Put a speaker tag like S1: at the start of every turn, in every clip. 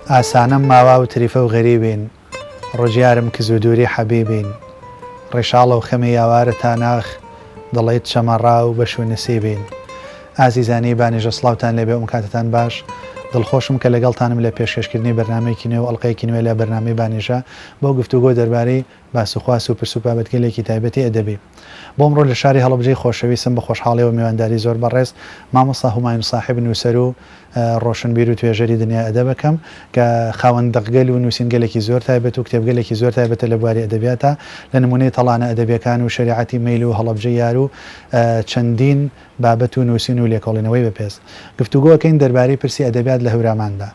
S1: ئاسانم ماوا و تریفە و غەریبین ڕۆژیارم کز و دووری حەبیبین ڕیشاڵە و خەمی یاوارە تا ناخ دڵیت چەمەڕا و بەش و نسیبین ئازیزانی بانیژە سڵاوتان لێبێ ئەم کاتەتان باش دڵخۆشم کە لەگەڵتانم لە پێشکەشکردنی بەرنامەیەکی نوێ و ئەڵقەیەکی نوێ لە بەرنامەی بانیژە بۆ گفتوگۆ دەربارەی باس و خواس و پرس و بابەتگەلێکی تایبەتی ئەدەبی. بۆ ئەمڕۆ لە شاری هەڵەبجەی خۆشەویستم بە خۆشحاڵیەوە میوانداری زۆر بەڕێز مامۆستا هومایون ساحێب نووسەر و ڕۆشنبیر و توێژەری دنیای ئەدەب ئەکەم کە خاوەن دەقگەل و نووسینگەلێکی زۆر تایبەت و کتێبگەلێکی زۆر تایبەتە لە بواری ئەدەبیاتا لە نموونەی تەڵانە ئەدەبیەکان و شەریعەتی مەیل و هەڵەبجەی یار و چەندین بابەت و نووسین و لێکۆڵینەوەی بەپێز. گفتوگۆ ئەکەین دەربارەی پرسی ئەدەبیات لە هەوراماندا.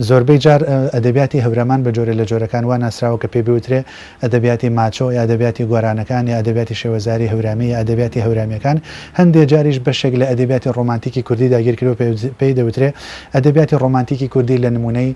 S1: زۆربەی جار ئەدەبیاتی هەورامان بە جۆرێ لە جۆرەکان وا ناسراوە کە پێی بوترێ ئەدەبیاتی ماچۆ یا ئەدەبیاتی گۆرانەکان یا ئەدەبیاتی شێوەزاری هەورامی یا ئەدەبیاتی هەورامیەکان. هەندێ جاریش بەشێک لە ئەدەبیاتی ڕۆمانتیکی کوردی داگیر کردوە پێی دەوترێ ئەدەبیاتی ڕۆمانتیکی کوردی لە نموونەی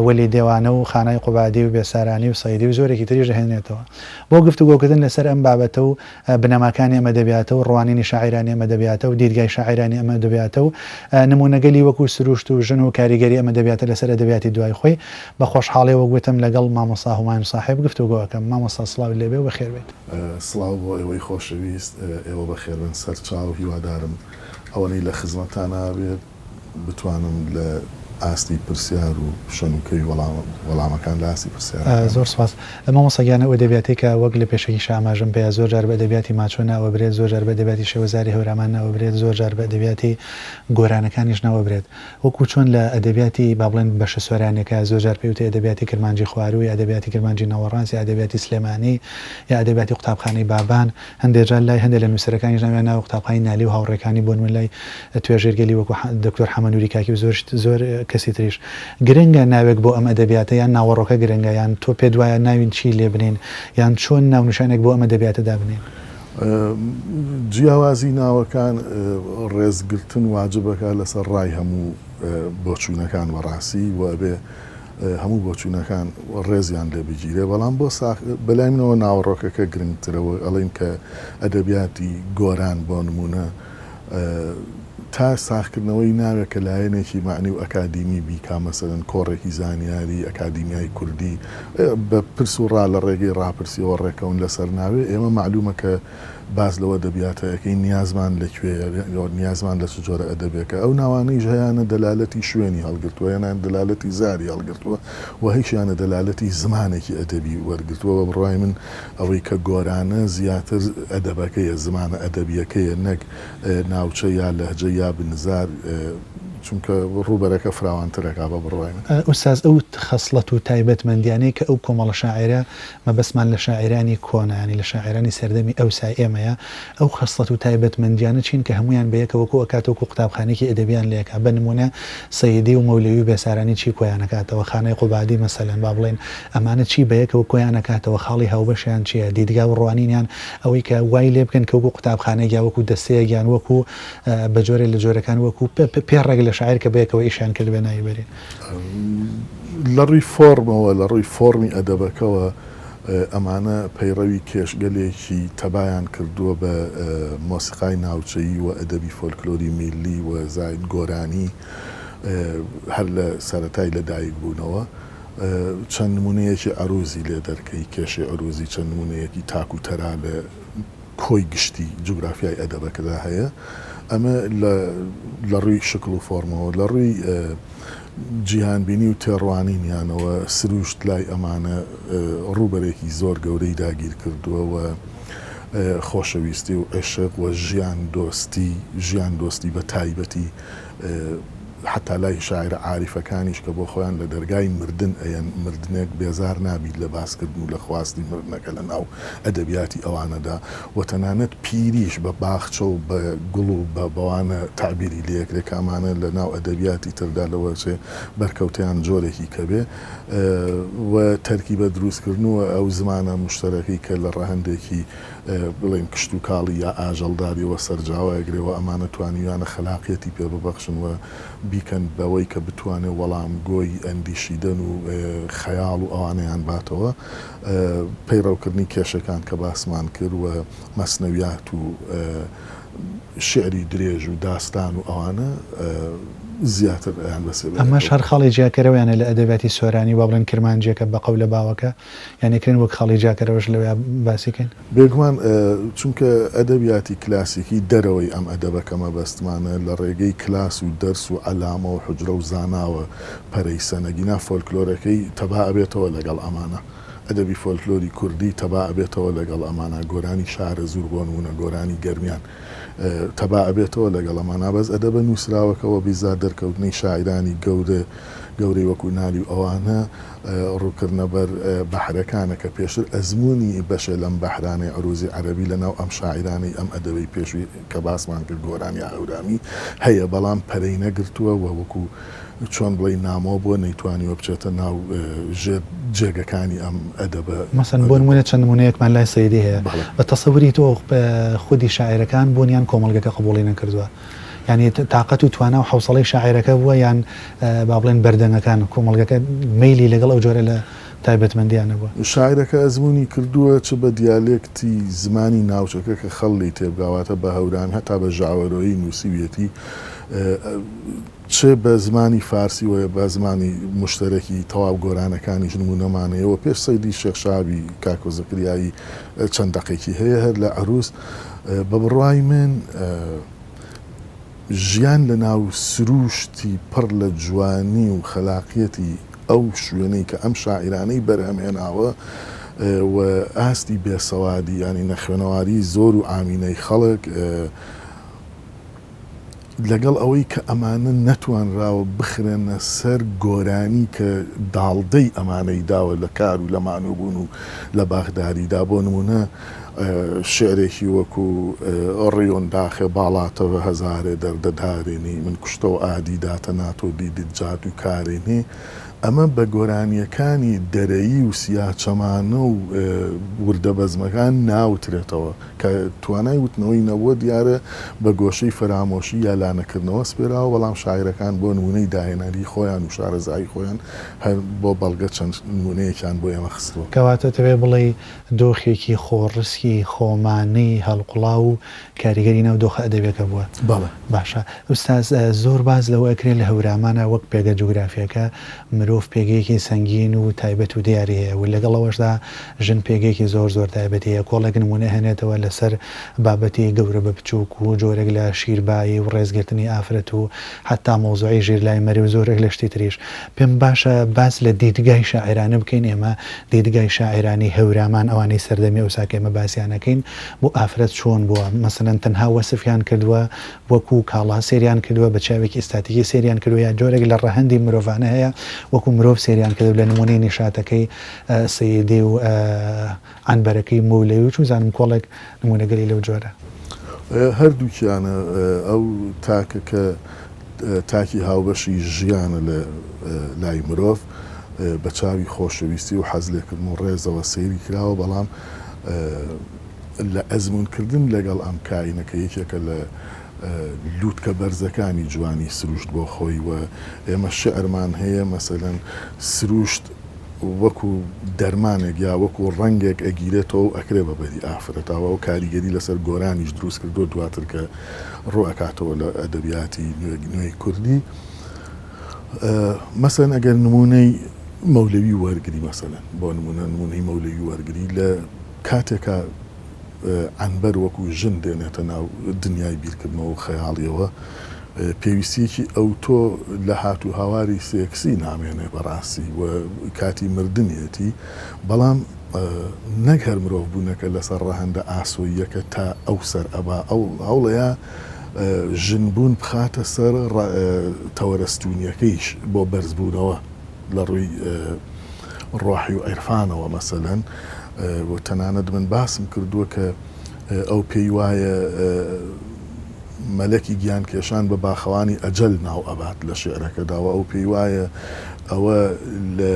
S1: وەلی دێوانە و خانای قوبادی و بێسارانی و سەیدی و زۆرێکی تریش دەهێنرێتەوە. بۆ گفتوگۆکردن لەسەر ئەم بابەتە و بنەماکانی ئەم ئەدەبیاتە و ڕوانینی شاعیرانی ئەم ئەدەبیاتە و دیدگای شاعیرانی ئەم ئەدەبیاتە و نموونەگەلی وەکوو سروشت و ژن و کاریگەری ئەم ئەدەبیاتە لەسەر ئەدەبیاتی دوای خۆی، بە خۆشحاڵیەوە وەک وتم لەگەڵ مامۆستا هومایون ساحێب گفتوگۆ ئەکەم. مامۆستا سڵاوت لێ بێ و بەخێر بێیت.
S2: سڵاو بۆ ئێوەی خۆشەویست، ئێوە بەخێربێن سەرچاو، هیوادارم ئەوەنەی لە خزمەتانا بێت. بتوانم لە ئاستی پرسیار و شەنوکەوی وەڵامەکان لە ئاستی پرسیارەکان.
S1: زۆر سوپاس مامۆستا گیان ئەو ئەدەبیاتەی کە وەک لە پێشەکیشا ئاماژەم پێیا زۆر جار بە ئەدەبیاتی ماچۆ ناوەبرێت زۆر جار بە ئەدەبیاتی شێوەزاری هەورامان ناوەبرێت زۆر جار بە ئەدەبیاتی گۆرانەکانیش ناوەبرێت وەکو چۆن لە ئەدەبیاتی با بڵێن بەشە سۆرانیەکە زۆر جار پێی وترێ ئەدەبیاتی کرمانجی خواروو یا ئەدەبیاتی کرمانجی ناوەڕاست یا ئەدەبیاتی سلێمانی یا ئەدەبیاتی قوتابخانەی بابان هەندێ جار لای هەندێ لە نووسەرەکانیش ناویان ناوە قوتابخانەی نالی و هاوڕێکانی بۆ نموونە لای توێژەرگەلی وەکوو دکتۆر حەمە نووری کاکی و زۆر زۆر کەسی تریش. گرنگە ناوێک بۆ ئەم ئەدەبیاتە یان ناوەڕۆکە گرنگە یان تۆ پێت وایە ناوی چی لێ بنێین یان چۆن ناونیشانێک بۆ ئەم ئەدەبیاتە دابنێین؟
S2: جیاوازی ناوەکان ڕێزگرتن واجبەکە لەسەر ڕای هەموو بۆچوونەکان بەڕاستی و ئەبێ هەموو بۆچوونەکان ڕێزیان لێ بگیرێ، بەڵام بۆ ساخ بەلای منەوە ناوەڕۆکەکە گرنگترە و ئەڵێین کە ئەدەبیاتی گۆران بۆ نموونە تا ساخکردنەوەی ناوێک کە لایەنێکی مەعنی و ئەکادیمی بیکا مەسەلەن کۆڕێکی زانیاری ئەکادیمیای کوردی بە پرس و ڕا لە ڕێگەی ڕاپرسیەوە ڕێکەون لەسەر ناوێ ئێمە مەعلوومە کە باس لەوە ئەدەبیاتە ئەکەین نیازمان لە کوێیە نیازمان لە چ جۆرە ئەدەبێکە ئەو ناوانەیش هەیانە دەلالەتی شوێنی هەڵگرتووە یانان دەلالەتی زاری هەڵگرتووە و هەیشیانە دەلالەتی زمانێکی ئەدەبی وەرگرتووە بە بڕوای من ئەوەی کە گۆرانە زیاتر ئەدەبەکەیە زمانە ئەدەبیەکەیە نەک ناوچە یا لەهجە یا بنزار چونکە ڕووبەرەکە فراوانتر ئەکا بە بڕوای من.
S1: ئوستاز ئەو خەسڵەت و تایبەتمەندیانەی کە ئەو کۆمەڵە شاعیرە مەبەستمان لە شاعیرانی کۆنە یانی لە شاعیرانی سەردەمی ئەوسای ئێمەیە، ئەو خەسڵەت و تایبەتمەندیانە چین کە هەموویان بە یەکەوە کۆ ئەکاتەوە وەکوو قوتابخانەیەکی ئەدەبیان لێ ئەکا بە نموونە سەیدی و مەولەوی و بێسارانی چی کۆیان ئەکاتەوە خانای قوبادی مەسەلەن با بڵێین ئەمانە چی بە یەکەوە کۆیان ئەکاتەوە خاڵی هاوبەشیان چییە دیدگا و ڕوانینیان ئەوەی کە وای لێ بکەن کە وەکوو قوتابخانەیەک یا وەکوو دەستەیەک یان وەکوو بە جۆرێ لە جۆرەکان وەکوو پێڕێک لە شاعیر کە بەیەکەوە ئیشیان کردبێ ناوی بەرین.
S2: لە ڕووی فۆرمەوە، لە ڕووی فۆرمی ئەدەبەکەوە ئەمانە پەیڕەوی کێشگەلێکی تەبایان کردووە بە مۆسیقای ناوچەیی و ئەدەبی فۆلکلۆری میللی و زاید گۆرانی هەر لە سەرەتای لە دایک بوونەوە چەند نموونەیەکی عەرووزی لێ دەرکەی، کێشەی عەرووزی چەند نموونەیەکی تاک و تەرا لە کۆی گشتی جوگرافیای ئەدەبەکەدا هەیە. ئەمە لە لە ڕووی شکڵ و فۆرمەوە. لە ڕووی جیهانبینی و تێڕوانینیانەوە سروشت لای ئەمانە ڕووبەرێکی زۆر گەورەی داگیر کردووە و خۆشەویستی و عیشق و ژیان دۆستی، ژیان دۆستی بە تایبەتی حەتا لای شاعیرە عاریفەکانیش کە بۆ خۆیان لە دەرگای مردن ئەیەن، مردنێک بێزار نابیت لە باسکردن و لە خواستی مردنەکە لە ناو ئەدەبیاتی ئەوانەدا و تەنانەت پیریش بە باخچە و بە گوڵ و بە بەوانە تەعبیری لێ ئەکرێ کە ئەمانە لە ناو ئەدەبیاتی تردا لەوەچێ بەرکەوتەیان جۆرێکی کە بێ و تەرکیبە دروستکردن و ئەو زمانە موشتەرەکەی کە لە ڕەهەندێکی بڵێین کشتوکاڵی یا ئاژەڵداریەوە سەرجاوە ئەگرێ و ئەمانە توانیویانە خەلاقیەتی پێ ببەخشن و بیکەن بەوەی کە بتوانێ وەڵامگۆی ئەندیشیدەن و خەیاڵ و ئەوانەیان باتەوە پەیڕەوکردنی کێشەکان کە باسمان کرد و مەسنەویات و شیعری درێژ و داستان و ئەوانە. زیاتر ئەیان بەسێ
S1: ئەمەش
S2: بەیەکەوە.
S1: هەر خاڵی جیاکەرەوەیانە لە ئەدەبیاتی سۆرانی با بڵێن کرمانجیەکە بە قەولە باوەکە یان ئەکرێن وەک خاڵی جیاکەرەوەش لەویا باسی کەین؟
S2: بێگومان چونکە ئەدەبیاتی کلاسیکی دەرەوەی ئەم ئەدەبە کە مەبەستمانە لە ڕێگەی کلاس و دەرس و عەلامە و حوجرە و زاناوە پەرەی سەنە گینا فۆلکلۆرەکەی تەبا ئەبێتەوە لەگەڵ ئەمانە. ئەدەبی فۆلکلۆری کوردی تەبا ئەبێتەوە لەگەڵ ئەمانە، گۆرانی شارەزوور بۆ نموونە گۆرانی گەرمیان تەبا ئەبێتەوە لەگەڵ ئەمانە، بەس ئەدەبە نووسراوەکە وە بیزات دەرکەوتنەی شاعیرانی گەورە گەورەی وەکوو نالی و ئەوانە ڕووکردنە بەر بەحرەکانە کە پێشتر ئەزموونی بەشێ لەم بەحرانەی عرووزی عەرەبی لە ناو ئەم شاعیرانەی ئەم ئەدەبەی پێشووی کە باسمان کرد گۆرانی هەورامی هەیە بەڵام پەرەی نەگرتووە و وەکوو چۆن بڵێی نامۆ بووە نەیتوانیوە بچێتە ناو ژێر جێگەکانی ئەم ئەدەبە.
S1: مەسەن بۆ نموونە چەند نموونەیەکمان لای سەیدی هەیە.
S2: بەڵێ.
S1: بە تەسەوری تۆ خودی شاعیرەکان بوون یان کۆمەڵگەکە قبووڵی نەکردووە؟ یانی تاقەت و توانا و حەوسەڵەی شاعیرەکە بووە یان با بڵێین بەردەنگەکان، کۆمەڵگەکە مەیلی لەگەڵ ئەو جۆرە لە تایبەتمەندییانە بووە؟
S2: شاعیرەکە ئەزموونی کردووە چ بە دیالێکتی زمانی ناوچەکە کە خەڵ لێی تێبگا واتە بە هەورامی هەتا بە ژاوەرۆیی نووسیویەتی، چ بە زمانی فارسی و بە زمانی موشتەرەکی تەواو گۆرانەکانیش نموونەمان هەیە و پێش سەیدی شێخ شەهابی کاکۆ زەکریایی چەند دەقێکی هەیە هەر لە عەرووز. بە بڕوای من ژیان لە ناو سرووشتی پڕ لە جوانی و خەلاقیەتی ئەو شوێنەی کە ئەم شاعیرانەی بەرهەم هێناوە و ئاستی بێسەوادی یانی نەخوێنەواری زۆر و عامینەی خەڵک، لەگەڵ ئەوەی کە ئەمانە نەتوانراوە بخرێنە سەر گۆرانی کە داڵدەی ئەمانەی داوە لە کار و لە مانووبوون و لە باخداریدا، بۆ نموونە شیعرێکی وەکوو ڕیۆن داخێ باڵاتەڤە هەزارێ دەردە دارێنی من کوشتەو ئادی داتە ناتۆ دیدت جادوو کارێنێ ئەمە بە گۆرانییەکانی دەرەیی و سیاچەمانە و وردە بەزمەکان ناوترێتەوە. کە توانای وتنەوەی نەبووە، دیارە بە گۆشەی فەرامۆشی یا لانەکردنەوە سپێراوە، بەڵام شاعیرەکان بۆ نموونەی داهێنەریی خۆیان و شارەزایی خۆیان هەر بۆ بەڵگە چەند نموونەیەکیان بۆ ئێمە خستووە.
S1: کەواتە دەتەوێ بڵێی دۆخێکی خۆڕسکی، خۆمانی، هەڵقوڵاو و کاریگەری ناو دۆخە ئەدەبیەکە بووە؟
S2: بەڵێ.
S1: باشە ئوستاز زۆر باس لەوە ئەکرێ لە هەورامانا وەک پێگە جوگرافیەکە مرۆڤ پێگەیەکی سەنگین و تایبەت و دیاری هەیە و لەگەڵ ئەوەشدا ژن پێگەیەکی زۆر زۆر تایبەتی هەیە، کۆڵێک نموونە هێنێتەوە لەسەر بابەتی گەورە بە بچووک و جۆرێک لە شیربایی و ڕێزگرتنی ئافرەت و حەتتا مەوزوعی ژیرلای مەری و زۆرێک لە شتی تریش. پێم باشە باس لە دیدگای شاعیرانە بکەین، ئێمە دیدگای شاعیرانی هەورامان ئەوانەی سەردەمی ئەوسا کە ئێمە باسیان ئەکەین بۆ ئافرەت چۆن بووە، مەسەلەن تەنها وەسفیان کردووە وەکو کاڵا سەیریان کردووە، بە چاوێکی ئیستاتیکی سەیریان کردووە یا جۆرێک لە ڕەهەندی مرۆڤانە هەیە وەکو مرۆڤ سەیریان کردووە لە نموونەی نیشاتەکەی سەیدی و عەنبەرەکەی مەولەوی و چوزانم کۆڵێک نموونەگەلی لەو جۆرە.
S2: هەردووکیانە ئەو تاکە کە تاکی هاوبەشی ژیانە لە لای مرۆڤ بە چاوی خۆشەویستی و حەزلێکردن و ڕێزەوە سەیری کراوە، بەڵام لە ئەزموونکردن لەگەڵ ئەم کائینە کە یەکێکە لە لووتکە بەرزەکانی جوانی سروشت بۆ خۆی و ئێمە شیعرمان هەیە مەسەلەن سروشت وەکو دەرمانێک یا وەکو ڕەنگێک ئەگیرێتەوە و ئەکرێ بە بەری ئافرەتا و ئەو کاریگەری لەسەر گۆرانیش دروست کردووە دواتر کە ڕوو ئەکاتەوە لە ئەدەبیاتی نوێی کوردی مەسەلەن ئەگەر نموونەی مەولەوی وەرگری مەسەلەن بۆ نموونە نموونەی مەولەوی وەرگری لە کاتێکا عەنبەر وەکو ژن دێنێتە ناو دنیای بیرکردنەوە و خەیاڵیەوە، پێویستییەکی ئەوتۆ لە هات و هاواری سێکسی نامێنێ بەڕاستی و کاتی مردنیەتی، بەڵام نەک هەر مرۆڤ بوونەکە لەسەر ڕەهەندە ئاسۆییەکە تا ئەو سەر ئەبا، ئەو هەوڵەیا ژن بوون بخاتە سەر تەوەرە ستوونیەکەیش بۆ بەرزبوونەوە. لە ڕووی ڕۆحی و عیرفانەوە مەسەلەن و تەنانەت من باسم کردووە کە ئەو پێی وایە مەلەکی گیانکێشان بە باخەوانی ئەجەل ناو ئەبات لە شیعرەکەدا و ئەو پێی وایە ئەوە لە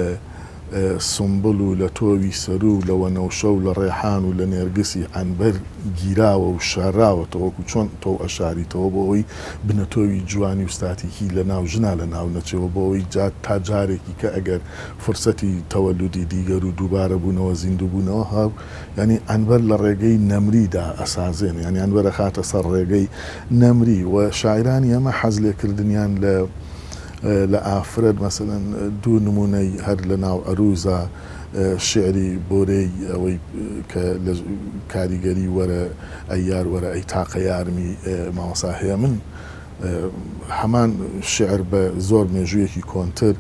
S2: سومبل و لە تۆوی سەروو و لە وەنەوشە و لە ڕێحان و لە نێرگسی عەنبەر گیراوە و شاراوەتەوە وەکو چۆن تۆو ئەشاریتەوە بۆ ئەوەی بنەتۆوی جوانی و ستاتیکی لە ناو ژنا لە ناو نەچێ و بۆ ئەوەی جا تا جارێکی کە ئەگەر فرسەتی تەوەلودی دیگەر و دووبارە بوونەوە زیندوو بوونەوە هەو یانی عەنبەر لە ڕێگەی نەمری دا ئەسازێنێ یانی عەنبەر ئەخاتە سەر ڕێگەی نەمری و شاعیرانی ئێمە حەز لێکردنیان لە. لە ئافرەت مەسەلەن دوو نموونەی هەر لە ناو عەرووزا شیعری بۆرەی ئەوەی کە لە کاریگەری وەرە ئەی یار وەرە ئەی تاقە یارمی مامۆستا هێمن هەمان شیعر بە زۆر مێژوویەکی کۆنتر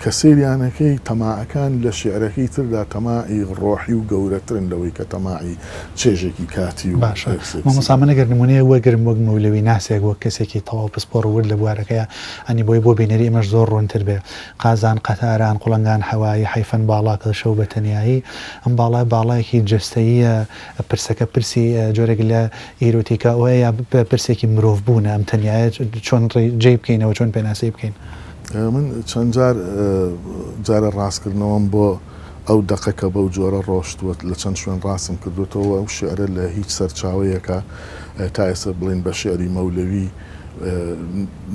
S2: کە سەیریانەکەی تەماعەکان لە شیعرەکەی تردا تەماعی ڕۆحی و گەورەترن لەوەی کە تەماعی چێژێکی کاتی و
S1: باشە
S2: سێکسی.
S1: مامۆستا من ئەگەر نمونەیەک وەرگرم وەک مەولەوی ناسێک وەک کەسێکی تەواو پسپۆڕ و ورد لە بوارەکەیا ئەنی بۆی بۆ بینەری ئێمەش زۆر ڕوونتر بێ قازان قەتاران قوڵنگان حەوایی حەیفەن باڵاکە شەو بە تەنیایی ئەم باڵا باڵایەکی جەستەییە پرسەکە پرسی جۆرێک لە ئیرۆتیکا ئۆیە یا پرسێکی مرۆڤ بوونە ئەم تەنیایە چۆن جێی بکەینەوە چۆن پێناسەی بکەین؟
S2: من چەند جار جارە ڕاستکردنەوەم بۆ ئەو دەقە کە بەو جۆرە ڕۆشتووە لە چەند شوێن ڕاستم کردووەتەوە ئەو شیعرە لە هیچ سەرچاوەیەکا تا ئێستا بڵێین بە شیعری مەولەوی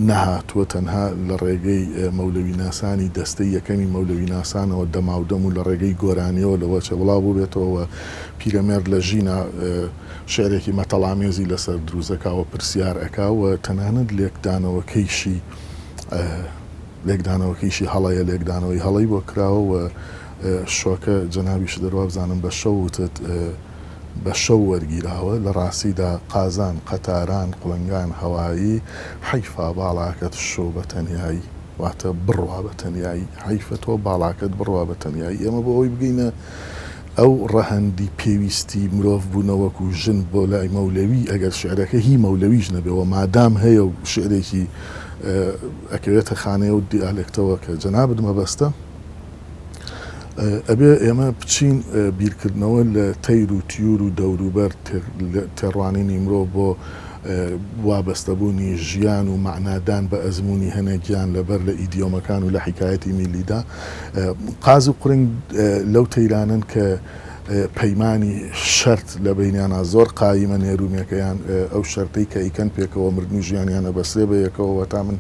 S2: نەهاتووە تەنها لە ڕێگەی مەولەویناسانی دەستەی یەکەمی مەولەویناسانەوە دەماودەم و لە ڕێگەی گۆرانیەوە لەوەچە بڵاو بووبێتەوە و پیرەمێرد لە ژینا شیعرێکی مەتەڵامێزی لەسەر دروست ئەکا و پرسیار ئەکا و تەنانەت لێکدانەوەکەیشی لێکدانەوەکەیشی هەڵەیە، لێکدانەوەی هەڵەی بۆ کراوە و شۆکە جەنابیشت دەر وابزانم بە شەو وتت بە شەو وەرگیراوە، لە ڕاستیدا قازان، قەتاران، قوڵنگان، هەوایی، حەیفا باڵاکەت شۆ بە تەنیایی، واتە بڕوا بە تەنیایی، حەیفە تۆ باڵاکەت بڕوا بە تەنیایی، ئێمە بۆ ئەوەی بگەینە ئەو ڕەهەندی پێویستی مرۆڤ بوونە وەکو ژن بۆ لای مەولەوی ئەگەر شیعرەکە هی مەولەویش نەبێ و مادام هەیە و شیعرێکی ئەکەوێتە خانەی ئەو دیالێکتەوە کە جەنابت مەبەستە ئەبێ ئێمە بچین بیرکردنەوە لە تەیر و تیور و دەوروبەر تێڕوانینی مرۆڤ بۆ وابەستەبوونی ژیان و مەعنادان بە ئەزموونی هەنێ گیانلەبەر لە ئیدیۆمەکان و لە حیکایەتی میللیدا، قاز و قورنگ لەو تەیرانەن کە پەیمانی شەرت لە بەینیانا زۆر قایمە، نێرومێکەیان ئەو شەرتەی کە ئەیکەن پێکەوە مردن و ژیانیان ئەبەسترێ بە یەکەوە، وەتا من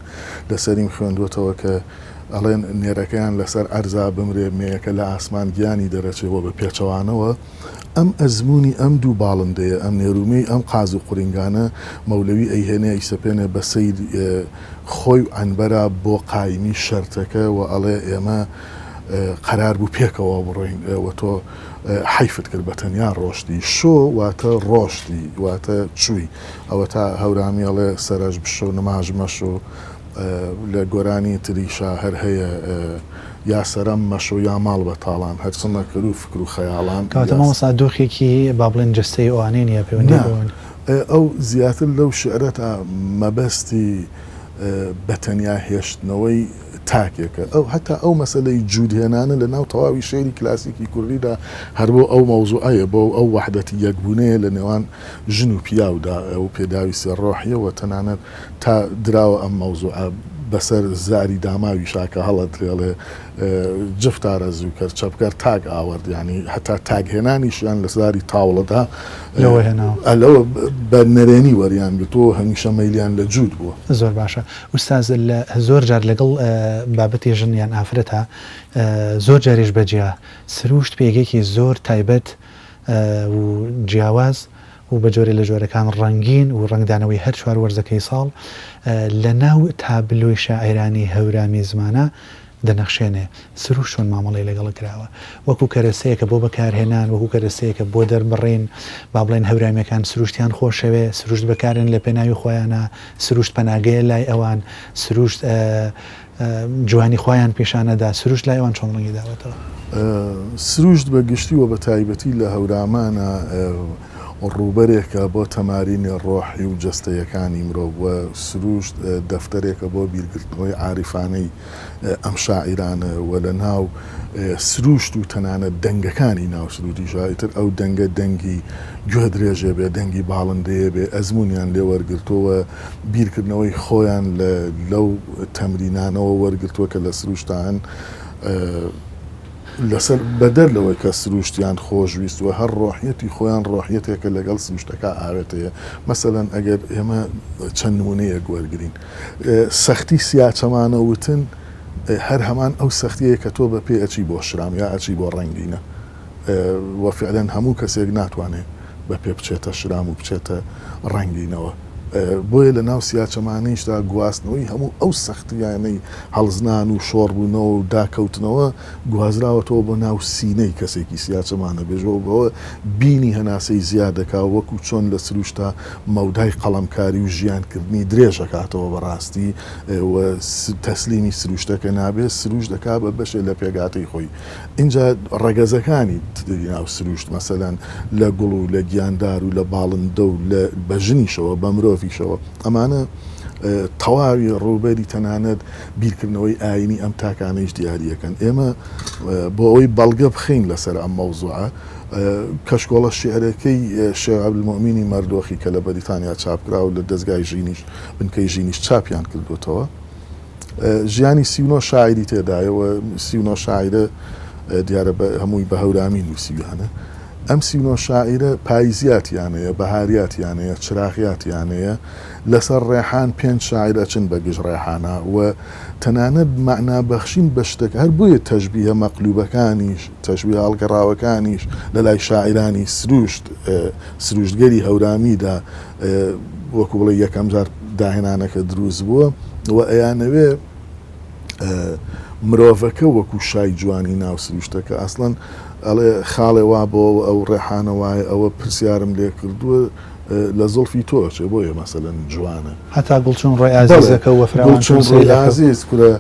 S2: لەسەریم خوێندووەتەوە کە ئەڵێن نێرەکەیان لەسەر عەرزا بمرێ مێیەکە لە ئاسمان گیانی دەرەچێ و بە پێچەوانەوە. ئەم ئەزموونی ئەم دوو باڵندەیە، ئەم نێرومێی ئەم قاز و قورینگانە، مەولەوی ئەیهێنێ ئەیسەپێنێ بە سەیر خۆی و عەنبەرا بۆ قایمی شەرتەکە و ئەڵێ ئێمە قەرار بوو پێکەوە بڕۆین و تۆ حەیفت کرد بە تەنیا ڕۆشتی. شۆ واتە ڕۆشتی، واتە چووی. ئەوەتا هەورامی ئەڵێ سەرەش بشۆ نماژ مەشۆ. لە گۆرانی تریشا هەر هەیە یا سەرەم مەشۆ یا ماڵ بە تاڵان هەر چ مەکر و فکر و خەیاڵان
S1: کەواتە مامۆستا دۆخێکی با بڵێن جەستەیی ئەوانەی نییە پەیوەندی
S2: نا
S1: بەوە نییە.
S2: ئەو زیاتر لەو شیعرەتا مەبەستی بە تەنیا هێشتنەوەی تاکێکە ئەو هەتا ئەو مەسەلەی جوود هێنانە لە ناو تەواوی شیعری کلاسیکی کوردیدا هەر بۆ ئەو مەوزوعەیە بۆ ئەو وەحدەتی یەکبوونەیە لە نێوان ژن و پیاودا ئەو پێداویستیە ڕۆحیە و تەنانەت تا دراوە ئەم مەوزوعە بەسەر زاری داماویشا کە هەڵەدرێ ئەڵێ جفتارە زووکەر چەپکەر تاک ئاوەرد یانی هەتا تاک هێنانیشیان لە زاری تاوڵەدا
S1: لەوە هێناوە.
S2: لەوە بە نەرێنی وەریان گرتووە و هەمیشە مەیلیان لە جووت بووە.
S1: زۆر باشە ئوستاز لە زۆر جار لەگەڵ بابەتی ژن یان ئافرەتا زۆر جاریش بە جیا سرووشت پێگەیەکی زۆر تایبەت و جیاواز و بە جۆرێ لە جۆرەکان ڕەنگین و ڕەنگدانەوەی هەر چوار وەرزەکەی ساڵ لە ناو تابلۆی شاعیرانی هەورامی زمانا دەنەخشێنێ. سروشت چۆن مامەڵەی لەگەڵ کراوە؟ وەکوو کەرەسەیەکە بۆ بەکارهێنان، وەکوو کەرەسەیەکە بۆ دەربڕین، با بڵێین هەورامییەکان سروشتیان خۆشەوێ، سروشت بەکارێن لە پێناوی خۆیانا، سروشت پەناگەیە لای ئەوان، سروشت جوانی خۆیان پیشان ئەدا، سروشت لای ئەوان چۆن ڕەنگی داوەتەوە؟
S2: سروشت بە گشتی و بە تایبەتی لە هەورامانا ڕووبەرێکە بۆ تەمارینی ڕۆحی و جەستەیەکانی مرۆڤ و سروشت دەفتەرێکە بۆ بیرگرتنەوەی عاریفانەی ئەم شاعیرانە و لە ناو سروشت و تەنانەت دەنگەکانی ناو سروشتیشا ئیتر ئەو دەنگە دەنگی گوێدرێژێ بێ، دەنگی باڵندەیە بێ ئەزموونیان لێ وەرگرتووە و بیرکردنەوەی خۆیان لە لەو تەمرینانەوە وەرگرتووە کە لە سروشتا هەن لەسەر بەدەر لەوەی کە سروشتیان خۆش ویستووە هەر ڕۆحیەتی خۆیان ڕۆحیەتێکە لەگەڵ سروشتەکە ئاوێتەیە مەسەلەن ئەگەر ئێمە چەند نمونەیەک وەرگرین سەختی سیاچەمانە وتن هەر هەمان ئەو سەختیەیە کە تۆ بە پێ ئەچی بۆ شرام یا ئەچی بۆ ڕەنگینە وە فعلەن هەموو کەسێک ناتوانێ بە پێ بچێتە شرام و بچێتە ڕەنگینەوە. بۆیە لە ناو سیاچەمانەیشدا گواستنەوەی هەموو ئەو سەختییانەی هەڵزنان و شۆڕبوونەوە و داکەوتنەوە گوازراوەتەوە بۆ ناو سینەی کەسێکی سیاچەمانە بێژەوە بەوە بینی هەناسەی زیاد دەکا وەکو چۆن لە سروشتا مەودای قەڵەمکاری و ژیانکردنی درێژ ئەکاتەوە بەڕاستی و تەسلیمی سروشتەکە نابێ سروشت دەکا بە بەشێ لە پێکهاتەی خۆی ئینجا ڕەگەزەکانی تری ناو سروشت مەسەلەن لە گوڵ و لە گیاندار و لە باڵندە و لە بە ژنیشەوە بە مرۆڤیشەوە ئەمانە تەواوی ڕووبەری تەنانەت بیرکردنەوەی ئایینی ئەم تاکانەیش دیارییەکەن. ئێمە بۆ ئەوەی بەڵگە بخەین لەسەر ئەم مەوزوعە، کەشکۆڵە شیعرەکەی شێخ عەبدولموئمینی مەردۆخی کە لە بەریتانیا چاپ کرا و لە دەزگای ژینیش، بنکەی ژینیش چاپیان کردووەتەوە، ژیانی 39 شاعیری تێدایە و 39 شاعیرە دیارە هەمووی بە هەورامی نووسیویانە. ئەم 39 شاعیرە پاییزیاتیان هەیە، بەهاریاتیان هەیە، چراغیاتیان هەیە، لەسەر ڕێحان پێنج شاعیر ئەچن بە گژ ڕێحانا و تەنانەت مەعنا بەخشین بە شتەکە هەر بۆیە تەشبیهە مەقلوبەکانیش تەشبیهە هەڵگەڕاوەکانیش لە لای شاعیرانی سروشت سروشتگەری هەورامیدا وەکو بڵێی یەکەم جار داهێنانەکە دروست بووە و ئەیانەوێ مرۆڤەکە وەکو شای جوانی ناو سروشتەکە ئەسڵەن ئەڵێ خاڵێ وا بۆ ئەو ڕێحانە وایە ئەوە پرسیارم لێ کردووە لە زوڵفی تۆ ئەچێ بۆیە مەسەلەن جوانە.
S1: هەتا گوڵ چون ڕۆی ئازیزەکە و
S2: وەفراوان چون سەیلەکە. گوڵ چون ڕۆی ئازیز کورە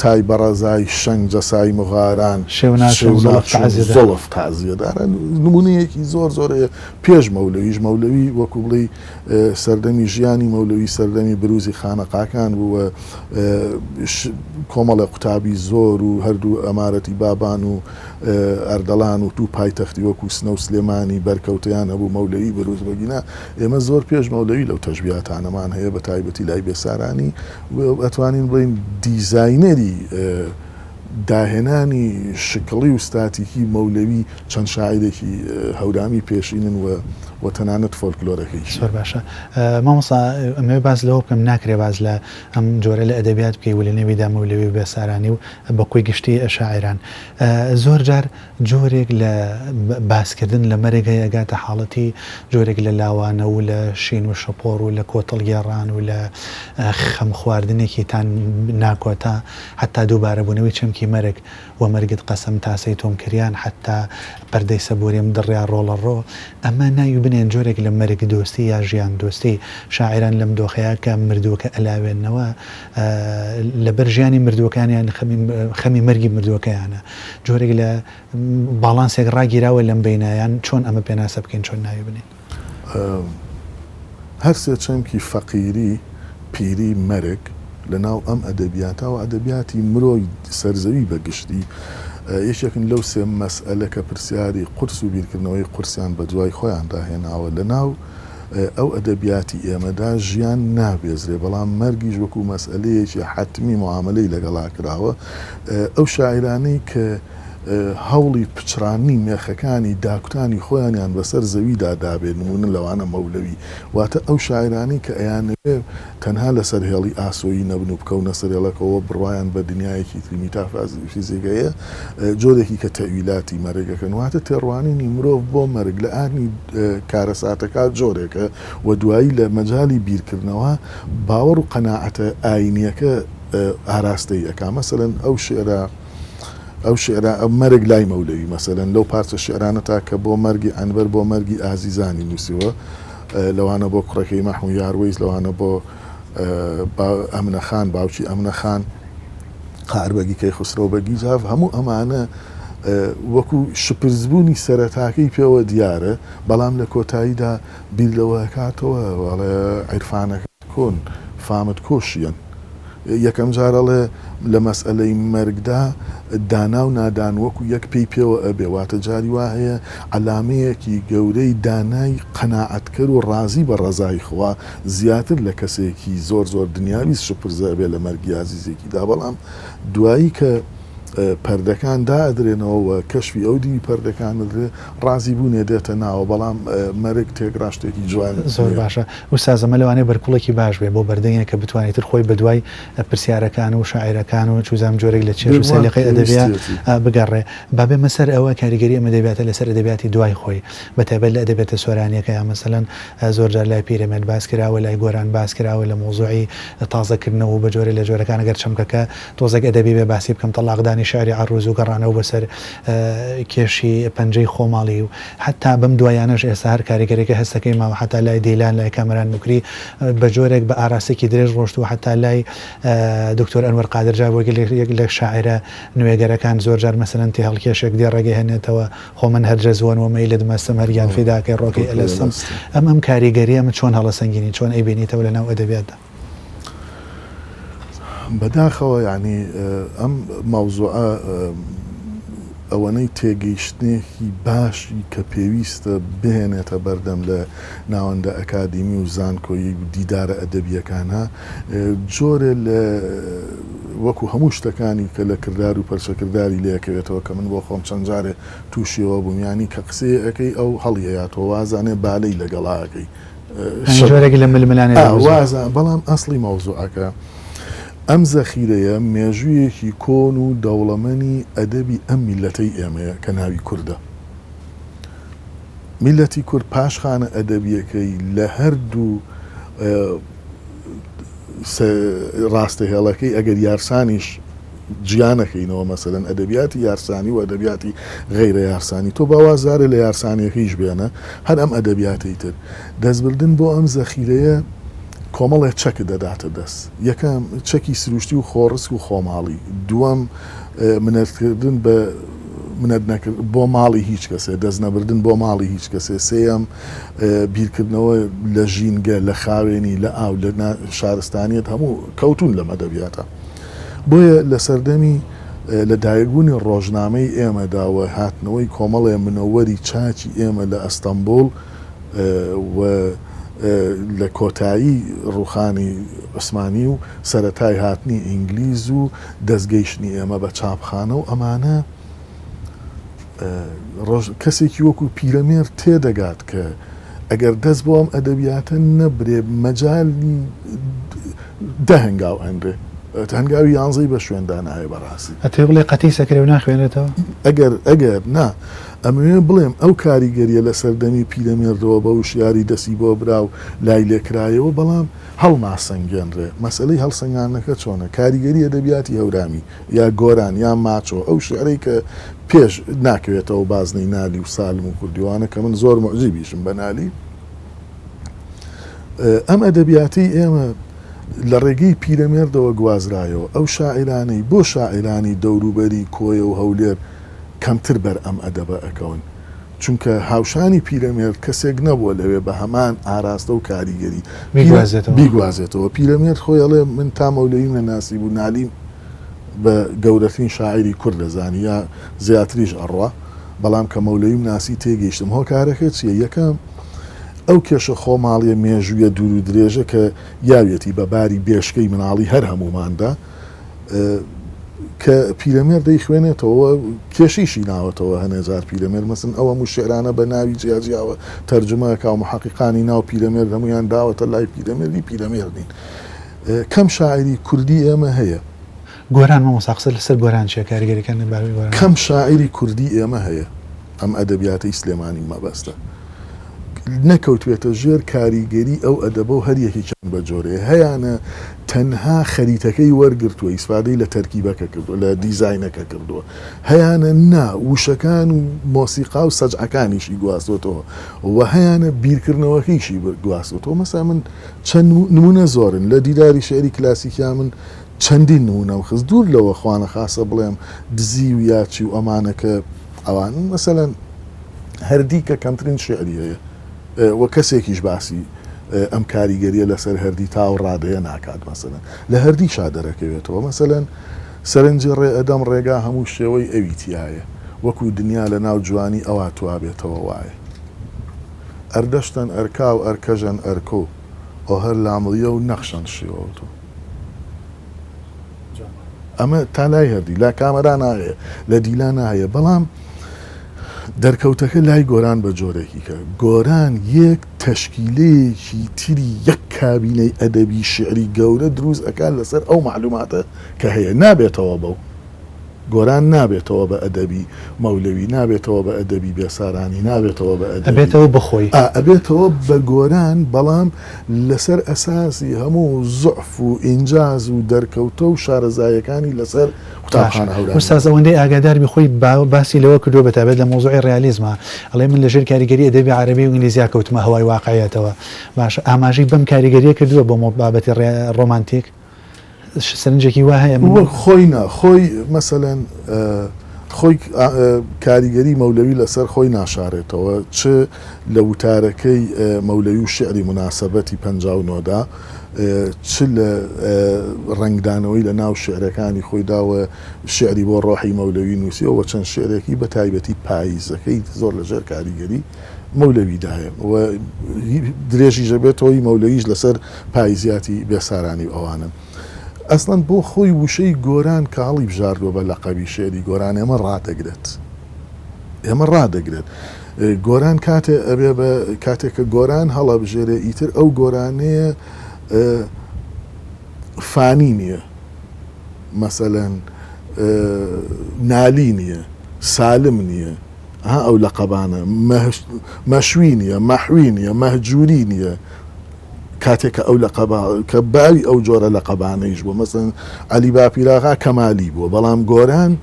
S2: تای بەڕەزای شەنگ جەسای مغاران
S1: شێو ناچون زوڵف تەعزیە دار.
S2: زوڵف تەعزیە دار نمونەیەکی زۆر زۆر هەیە پێش مەولەویش مەولەوی وەکو بڵێی سەردەمی ژیانی مەولەوی سەردەمی بروزی خانەقاکان بوو و کۆمەڵێ قوتابی زۆر و هەردوو ئەمارەتی بابان و ئەردەڵان و دوو پایتەختی وەکو سنە و سلێمانی بەرکەوتەیان هەبوو، مەولەوی بەروز بەگینا، ئێمە زۆر پێش مەولەوی لەو تەشبیهاتانەمان هەیە بە تایبەتی لای بێسارانی و ئەتوانین بڵێین دیزاینەری داهێنانی شکڵی و ستاتیکی مەولەوی چەند شاعیرێکی هەورامی پێشینن و و تەنانەت فۆلکلۆرەکەیشی.
S1: زۆر باشە مامۆستا ئەمەوێ باس لەوە بکەم ناکرێ باس لە ئەم جۆرە لە ئەدەبیات بکەی و لە نێویدا مەولەوی و بێسارانی و بە کۆی گشتی شاعیران زۆر جار جۆرێک لە باسکردن لە مەرگ هەیە ئەگاتە حاڵەتی جۆرێک لە لاوانە و لە شین و شەپۆڕ و لە کۆتەڵ گێڕان و لە خەم خواردنێکی تا ناکۆتا حەتا دووبارەبوونەوەی چەمکی مەرگ وە مەرگت قەسەم تاسەی تۆم کریان حەتا پەردەی سەبووریم دڕیا ڕۆڵە ڕۆ ئەمە ناوی بنێن جۆرێک لە مەرگ دۆستی یا ژیان دۆستی شاعیران لەم دۆخەیا کە مردووەکە ئەلاوێننەوە لەبەر ژیانی مردووەکانیان خەمی مەرگی مردووەکەیانە جۆرێک لە باڵانسێک ڕاگیراوە لەم بەینایان چۆن ئەمە پێناسە بکەین چۆن ناوی بنێین؟
S2: هەرسێ چەمکی فەقیری، پیری، مەرگ لە ناو ئەم ئەدەبیاتە و ئەدەبیاتی مرۆی سەرزەوی بە گشتی یەکێکن لەو سێ مەسئەلە کە پرسیاری قورس و بیرکردنەوەی قورسیان بە دوای خۆیاندا هێناوە لە ناو ئەو ئەدەبیاتی ئێمەدا ژیان نابێزرێ، بەڵام مەرگیش وەکوو مەسئەلەیەکی حەتمی موعامەلەی لەگەڵا کراوە. ئەو شاعیرانەی کە هەوڵی پچڕاندنی مێخەکانی داکوتانی خۆیانیان بەسەر زەویدا دابێ، نموونە لەوانە مەولەوی، واتە ئەو شاعیرانەی کە ئەیانەوێ تەنها لەسەر هێڵی ئاسۆیی نەبن و بکەونە سەر هێڵەکەوە بڕوایان بە دنیایەکی تری میتافیزیک هەیە، جۆرێکی کە تەئویلاتی مەرگ ئەکەن. واتە تێڕوانینی مرۆڤ بۆ مەرگ لە ئانی کارەساتەکە جۆرێکە و دوایی لە مەجالی بیرکردنەوە باوەڕ و قەناعەتە ئایینییەکە ئاراستەی ئەکا. مەسەلەن ئەو شیعرە ئەو شیعرە مەرگ لای مەولەوی مەسەلەن لەو پارچە شیعرانەتا کە بۆ مەرگی عەنبەر بۆ مەرگی ئازیزانی نووسیوە لەوانە بۆ کوڕەکەی مەحموو یاروەیس، لەوانە بۆ ئەمنە خان، باوکی ئەمنە خان، قائر بەگی کەیخوسرەو بەگی جاف، هەموو ئەمانە وەکوو شپرزبوونی سەرەتاکەی پێوە دیارە، بەڵام لە کۆتاییدا بیر لەوە ئەکاتەوە ئەڵێ عیرفانەکەت کۆن، فامت کۆ شیەن. یەکەم جار ئەڵێ لە مەسئەلەی مەرگدا دانا و نادان وەکو یەک پێی پێوە ئەبێ، واتە جاری وا هەیە عەلامەیەکی گەورەی دانای قەناعەتکەر و ڕازی بە ڕەزای خوا زیاتر لە کەسێکی زۆر زۆر دنیاویست شپرزە ئەبێ لە مەرگی ئازیزێکیدا، بەڵام دوایی کە. پەردەکان دائەدرێنەوە و کەشفی ئەو دیوی پەردەکان ئەدرێ، ڕازی بوونێ دێتە ناوە، بەڵام مەرگ تێکڕا شتێکی جوان
S1: زۆر
S2: نییە.
S1: باشە ئوستاز ئەمە لەوانەیە بەرکوڵێکی باش بێ بۆ بەردەنگێک کە بتوانێ تر خۆی بەدوای پرسیارەکان و شاعیرەکان و چوزانم جۆرێک لە چێژ و
S2: بێگومان
S1: سەلیقەی ئەدەبیا
S2: پێویستیەتی.
S1: بگەڕێ. با بێمە سەر ئەوە کاریگەری ئەم ئەدەبیاتە لەسەر ئەدەبیاتی دوای خۆی بەتایبەت لە ئەدەبیاتە سۆرانیەکە یا مەسەلەن زۆر جار لای پیرەمێرد باس کراوە لای گۆران باس کراوە لە مەوزوعی تازە کردنەوە و بە جۆرێ لە جۆرەکان گەر چەمکەکە تۆزێک ئەدەبی بێ باسی بکەم تەڵاقدانی شیعری عەرووز و گەڕانەوە بۆ سەر کێشی پەنجەی خۆماڵی و حەتتا بەم دوایانەش ئێستا هەر کاریگەریەکە هەستەکەی ماوە حەتتا لای دیلان لای کامەران موکری بە جۆرێک بە ئاراستەیەکی درێژ ڕۆشتووە حەتتا لای دکتۆر ئەنوەر قادر جا بۆ یەک لە شاعیرە نوێگەرەکان زۆر جار مەسەلەن تێهەڵکێشێک دێڕێک ئەهێنێتەوە خۆ من هەر جەزوەن و مەیلت مەستم هەر گیان فیداکەی ڕۆکەی ئەلەستم ئەم ئەم کاریگەریە ئەمە چۆن هەڵەسەنگینی چۆن ئەیبینیتەوە لە ناو ئەدەبیاتدا؟
S2: بەداخەوە یانی ئەم مەوزوعە ئەوەنەی تێگەیشتنێکی باشی کە پێویستە بهێنێتە بەردەم لە ناوەندە ئەکادیمی و زانکۆیی و دیدارە ئەدەبییەکانا جۆرێ لە وەکو هەموو شتەکانی کە لە کردار و پەرچەکرداری لێ ئەکەوێتەوە کە من بۆ خۆم چەند جارێ تووشیەوە بووم یانی کە قسەیە ئەکەی ئەو هەڵی ئەیاتەوە وازانێ بالەی لەگەڵا ئەکەی
S1: یانی جۆرێک لە ململانێ دروست بوو.
S2: وازا بەڵام ئەسڵی مەوزوعەکە ئەم زەخیرەیە مێژوویەکی کۆن و دەوڵەمەنی ئەدەبی ئەم میللەتەی ئێمەیە کە ناوی کوردە. میللەتی کورد پاشخانە ئەدەبییەکەی لە هەردوو ڕاستەهێڵەکەی ئەگەر یارسانیش جیا نەکەینەوە مەسەلەن ئەدەبیاتی یارسانی و ئەدەبیاتی غەیرە یارسانی تۆ با واز جارێ لە یارسانیەکەیش بێنە هەر ئەم ئەدەبیاتەی تر دەستبردن بۆ ئەم زەخیرەیە کۆمەڵێ چەکت دەداتە دەست یەکەم چەکی سروشتی و خۆڕسک و خۆماڵی دووەم منەتکردن بە منەت نەکرد بۆ ماڵی هیچ کەسێ دەست نەبردن بۆ ماڵی هیچ کەسێ سێیەم بیرکردنەوە لە ژینگە لە خاوێنی لە ئاو لە شارستانیەت هەموو کەوتون لەم ئەدەبیاتە بۆیە لە سەردەمی لە دایکبوونی ڕۆژنامەی ئێمەدا و هاتنەوەی کۆمەڵێ منەوەری چاکی ئێمە لە ئەستەمبوڵ و لە کۆتایی ڕووخانی عوسمانی و سەرەتای هاتنی ئینگلیز و دەستگەیشتنی ئێمە بە چاپخانە و ئەمانە ڕۆژ کەسێکی وەکو پیرەمێرد تێدەگات کە ئەگەر دەست بۆ ئەم ئەدەبیاتە نەبرێ مەجالی دە هەنگاو ئەنرێ هەنگاوی یانزەی بە شوێندا نایە بەڕاستی.
S1: ئەتەوێ بڵێی قەتیس ئەکرێ و ناخوێنرێتەوە؟
S2: ئەگەر ئەگەر نا ئەمەوێ بڵێم ئەو کاریگەریە لە سەردەمی پیرەمێردەوە بە وشیاری دەستی بۆ برا و لای لێکرایەوە بەڵام هەڵناسەنگێنرێ مەسەلەی هەڵسەنگاندنەکە چۆنە کاریگەری ئەدەبیاتی هەورامی یا گۆران یا ماچۆ ئەو شیعرەی کە پێش ناکەوێتەوە بازنەی نالی و سالم و کوردیوانە کە من زۆر موعجیبیشم بە نالی ئەم ئەدەبیاتەی ئێمە لە ڕێگەی پیرەمێردەوە گوازرایەوە ئەو شاعیرانەی بۆ شاعیرانی دەوروبەری کۆیە و هەولێر کەمتر بەر ئەم ئەدەبە ئەکەون چونکە هاوشانی پیرەمێرد کەسێک نەبووە لەوێ بە هەمان ئاراستە و کاریگەری
S1: بیگوازێتەوە.
S2: بیگوازێتەوە. پیرەمێرد خۆی ئەڵێ من تا مەولەویم نەناسیبوو نالیم بە گەورەترین شاعیری کورد دەزانی یا زیاتریش ئەڕوا، بەڵام کە مەولەویم ناسی تێگەیشتم. هۆکارەکە چییە؟ یەکەم، ئەو کێشە خۆماڵیە مێژوویە دوور و درێژە کە یاویەتی بە باری بێشکەی مناڵی هەر هەمووماندا، کە پیرەمێرد دەیخوێنێتەوە کێشەیشی ناوەتەوە هەنێ جار پیرەمێرد مەسن ئەو هەموو شیعرانە بە ناوی جیاجیاوە تەرجومە ئەکا و محەقیقانی ناو پیرەمێرد هەموویان داوەتە لای پیرەمێردی پیرەمێرد نین کەم شاعیری کوردی ئێمە هەیە.
S1: گۆران مامۆستا قسەت لەسەر گۆران چیە کاریگەریەکان لە بارەی گۆران؟
S2: کەم شاعیری کوردی ئێمە هەیە ئەم ئەدەبیاتەی سلێمانی مەبەستە نەکەوتبێتە ژێر کاریگەری ئەو ئەدەبە و هەر یەکێکیان بە جۆرێ هەیانە تەنها خەریتەکەی وەرگرتووە ئیسفادەی لە تەرکیبەکە کردووە لە دیزاینەکە کردووە هەیانە نا وشەکان و مۆسیقا و سەجعەکانیشی گواستۆتەوە و هەیانە بیرکردنەوەکەیشی گواستۆتەوە مەسا من چەند نمونە زۆرن لە دیداری شعری کلاسیکیا من چەندین نمونەم خست دوور لەوە خوانەخاستە بڵێم دزی و یاچی و ئەمانە کە ئەوان مەسەلەن هەردی کە کەمترین شیعری هەیە و کەسێکیش باسی ئەم کاریگەریە لەسەر هەردی تا ئەو ڕادەیە ناکات مەسەلەن لە هەردیشا دەرەکەوێتەوە مەسەلەن سەرنجی ڕێ ئەدەم ڕێگا هەموو شێوەی ئەوی تیایە وەکوو دنیا لە ناو جوانی ئەوا توابێتەوە وایە ئەردەشتەن ئەرکا و ئەرکەژەن ئەرکۆ ئۆهەر لامڵیە و نەخشەن شیوەوتۆ. ئەمە تا لای هەردی لا کامەرانا هەیە لە دیلانا هەیە بەڵام دەرکەوتەکە لای گۆران بە جۆرێکی کە گۆران یەک تەشکیلەیەکی تری یەک کابینەی ئەدەبی شیعری گەورە دروست ئەکات لەسەر ئەو مەعلوماتە کە هەیە نابێتەوە بەو گۆران نابێتەوە بە ئەدەبی مەولەوی نابێتەوە بە ئەدەبی بێسارانی نابێتەوە بە ئەدەبی
S1: ئەبێتەوە بە خۆی.
S2: ئا ئەبێتەوە بە گۆران بەڵام لەسەر ئەساسی هەموو زوعف و ئینجاز و دەرکەوتە و شارەزاییەکانی لەسەر
S1: باشە
S2: قوتابخانە
S1: ئوستاز
S2: هەورامییەکان.
S1: ئەوەندەی ئاگادار بی خۆی باسی لەوە کردووە بەتایبەت لە مەوزوعی ڕیالیزما ئەڵێ من لەژێر کاریگەری ئەدەبی عەرەبی و ئینگلیزیا کەوتمە هەوای واقعیەتەوە باشە ئاماژەی بەم کاریگەریە کردووە بۆ بابەتی ڕۆمانتیک سەرنجێکی وا هەیە من.
S2: وەک خۆی نا خۆی مەسەلەن خۆی کاریگەری مەولەوی لەسەر خۆی ناشارێتەوە چ لە وتارەکەی مەولەوی و شیعری موناسەبەتی 59 دا چ لە ڕەنگدانەوەی لە ناو شیعرەکانی خۆیدا و شیعری بۆ ڕۆحی مەولەوی نووسیوە و چەند شیعرێکی بە تایبەتی پاییزەکەی زۆر لە ژێر کاریگەری مەولەویدایە و درێژیش ئەبێتەوە ی مەولەویش لەسەر پایزیاتی بێسارانی و ئەوانە. ئەسڵەن بۆ خۆی وشەی گۆران کە هەڵیبژاردووە بە لەقەبی شیعری گۆران ئێمە ڕادەگرێت. ئێمە ڕادەگرێت. گۆران کاتێ ئەبێ بە کاتێک کە گۆران هەڵەبژێرێ ئیتر ئەو گۆرانەیە فانی نییە. مەسەلەن نالی نییە، سالم نییە. ها ئەو لەقەبانە، مەشوی نییە، مەحوی نییە، مەهجوری نییە، کاتێک کە ئەو لەقەبە کە باوی ئەو جۆرە لەقەبانەیش بووە، مەسەلەن عەلی باپیراغا کەمالی بووە، بەڵام گۆران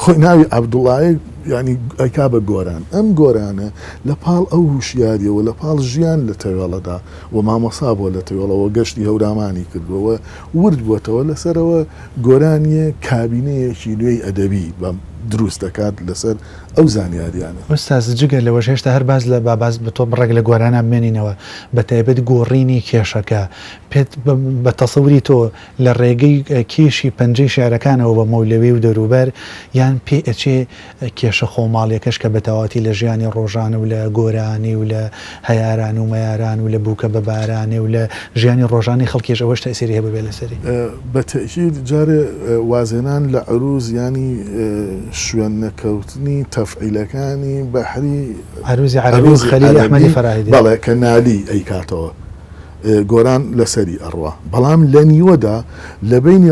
S2: خۆی ناوی عەبدوڵایە یانی ئەیکا بە گۆران. ئەم گۆرانە لە پاڵ ئەو هوشیارییەوە، لە پاڵ ژیان لە تەوێڵەدا و مامۆستا بووە لە تەوێڵەوە، گەشتی هەورامانی کردووە و ورد بووەتەوە لەسەرەوە، گۆرانییە کابینەیەکی نوێی ئەدەبی بە دروست دەکات لەسەر ئەو زانیاریانە.
S1: ئوستاز جگە لەوەش هێشتا هەر باس لە با باس بە تۆ بڕێک لە گۆرانا بمێنینەوە بە تایبەت گۆڕینی کێشەکە پێت بە تەسەوری تۆ لە ڕێگەی کێشی پەنجەی شیعرەکانەوە بە مەولەوی و دەوروبەر یان پێ ئەچێ کێشە خۆماڵیەکەش کە بە تەواوەتی لە ژیانی ڕۆژانە و لە گۆرانی و لە هەیاران و مەیاران و لە بووکە بە بارانێ و لە ژیانی ڕۆژانەی خەڵکیش ئەوەش تەئسیری هەبووبێ لەسەری.
S2: بە تەئکید جارێ وازهێنان لە عرووز یانی شوێن نەکەوتنی تەفعیلەکانی بەحری
S1: عەرووزی عەرەبی و
S2: عەرووزی
S1: خەلیلی ئەحمەدی
S2: عەرەبی
S1: فەراهیدی.
S2: بەڵێ کە نالی ئەیکاتەوە گۆران لەسەری ئەڕوا بەڵام لە نیوەدا لە بەینی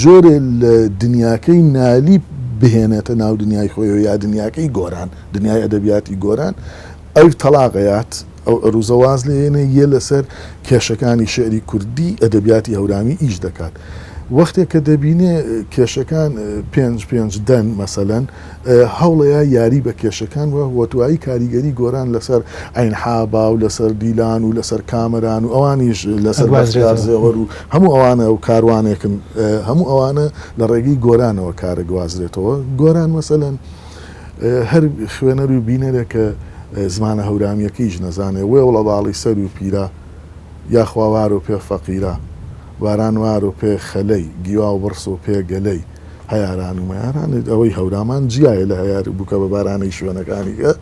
S2: جۆرێ لە دنیاکەی نالی بهێنێتە ناو دنیای خۆیەوە یا دنیاکەی گۆران دنیای ئەدەبیاتی گۆران ئەو تەڵاق ئەیات ئەو عروزە واز لێ یەنێ یە لەسەر کێشەکانی شیعری کوردی ئەدەبیاتی هەورامی ئیش دەکات وەختێ کە دەبینێ کێشەکان پێنج پێنج دەن مەسەلەن هەوڵەیا یاری بە کێشەکان وە وە دوایی کاریگەری گۆران لەسەر عەین حابا و لەسەر دیلان و لەسەر کامەران و ئەوانیش لەسەر بەختیار
S1: ئەگوازرێتەوە.
S2: زێوەر و هەموو ئەوانە و کاروانێکن هەموو ئەوانە لە ڕێگەی گۆرانەوە کارە گوازرێتەوە گۆران مەسەلەن هەر خوێنەر و بینەرێک کە زمانە هەورامییەکەیش نەزانێ، وێوڵە باڵی سەر و پیرە، یاخوا وار و پێ فەقیرە، باران وار و پێ خەلەی، گیوا و بڕس و پێ گەلەی، هەیاران و مەیاران، ئەوەی هەورامان جیایە لە هەیار و بووکە بە بارانەی شوێنەکانی کە،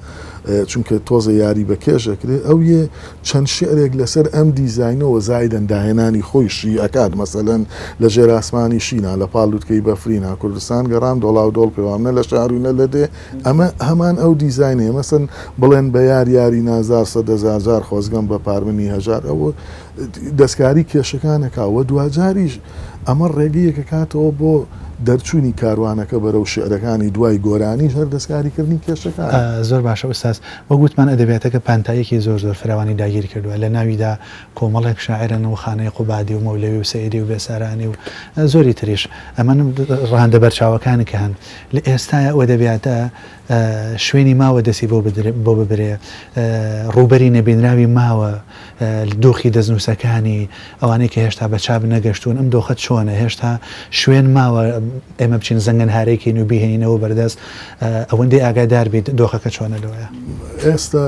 S2: چونکە تۆزێ یاری بە کێش ئەکرێ، ئەو یێ چەند شیعرێک لەسەر ئەم دیزاینەوە زایدەن داهێنانی خۆیشی ئەکات، مەسەلەن لە ژێر ئاسمانی شینا، لە پاڵ لوتکەی بەفرینا، کوردستان گەڕام دۆڵاودۆڵ پێوام نە لە شار و نە لە دێ، ئەمە هەمان ئەو دیزاینەیە، مەسەن بڵێن بە یار یاری نازدار سەدەزار جار خۆزگەم بە پار منی هەژار ئەوە دەستکاری کێشەکان ئەکا و دواجاریش ئەمە ڕێگەیەک ئەکاتەوە بۆ دەرچوونی کاروانەکە بەرەو شیعرەکانی دوای گۆرانیش هەر دەستکاریکردنی کێشەکانە.
S1: زۆر باشە ئوستاز. وەک وتمان ئەدەبیاتەکە پانتاییەکی زۆر زۆر فراوانی داگیر کردووە، لە ناویدا کۆمەڵێک شاعیرن و خانەی قوبادی و مەولەوی و سەیدی و بێسارانی و زۆری تریش. ئەمە ڕەهەندە بەرچاوەکان کە هەن. لە ئێستایا ئەو ئەدەبیاتە شوێنی ماوە دەستی بۆ ببرێ، ڕووبەری نەبینراوی ماوە، دۆخی دەستنووسەکانی، ئەوانەی کە هێشتا بە چاپ نەگەشتوون، ئەم دۆخە چۆنە؟ هێشتا شوێن ماوە ئێمە بچین زەنگەنهارەی کەین و بیهێنینەوە بەردەست؟ ئەوەندەی ئاگادار بیت دۆخەکە چۆنە لەوەیا؟
S2: ئێستا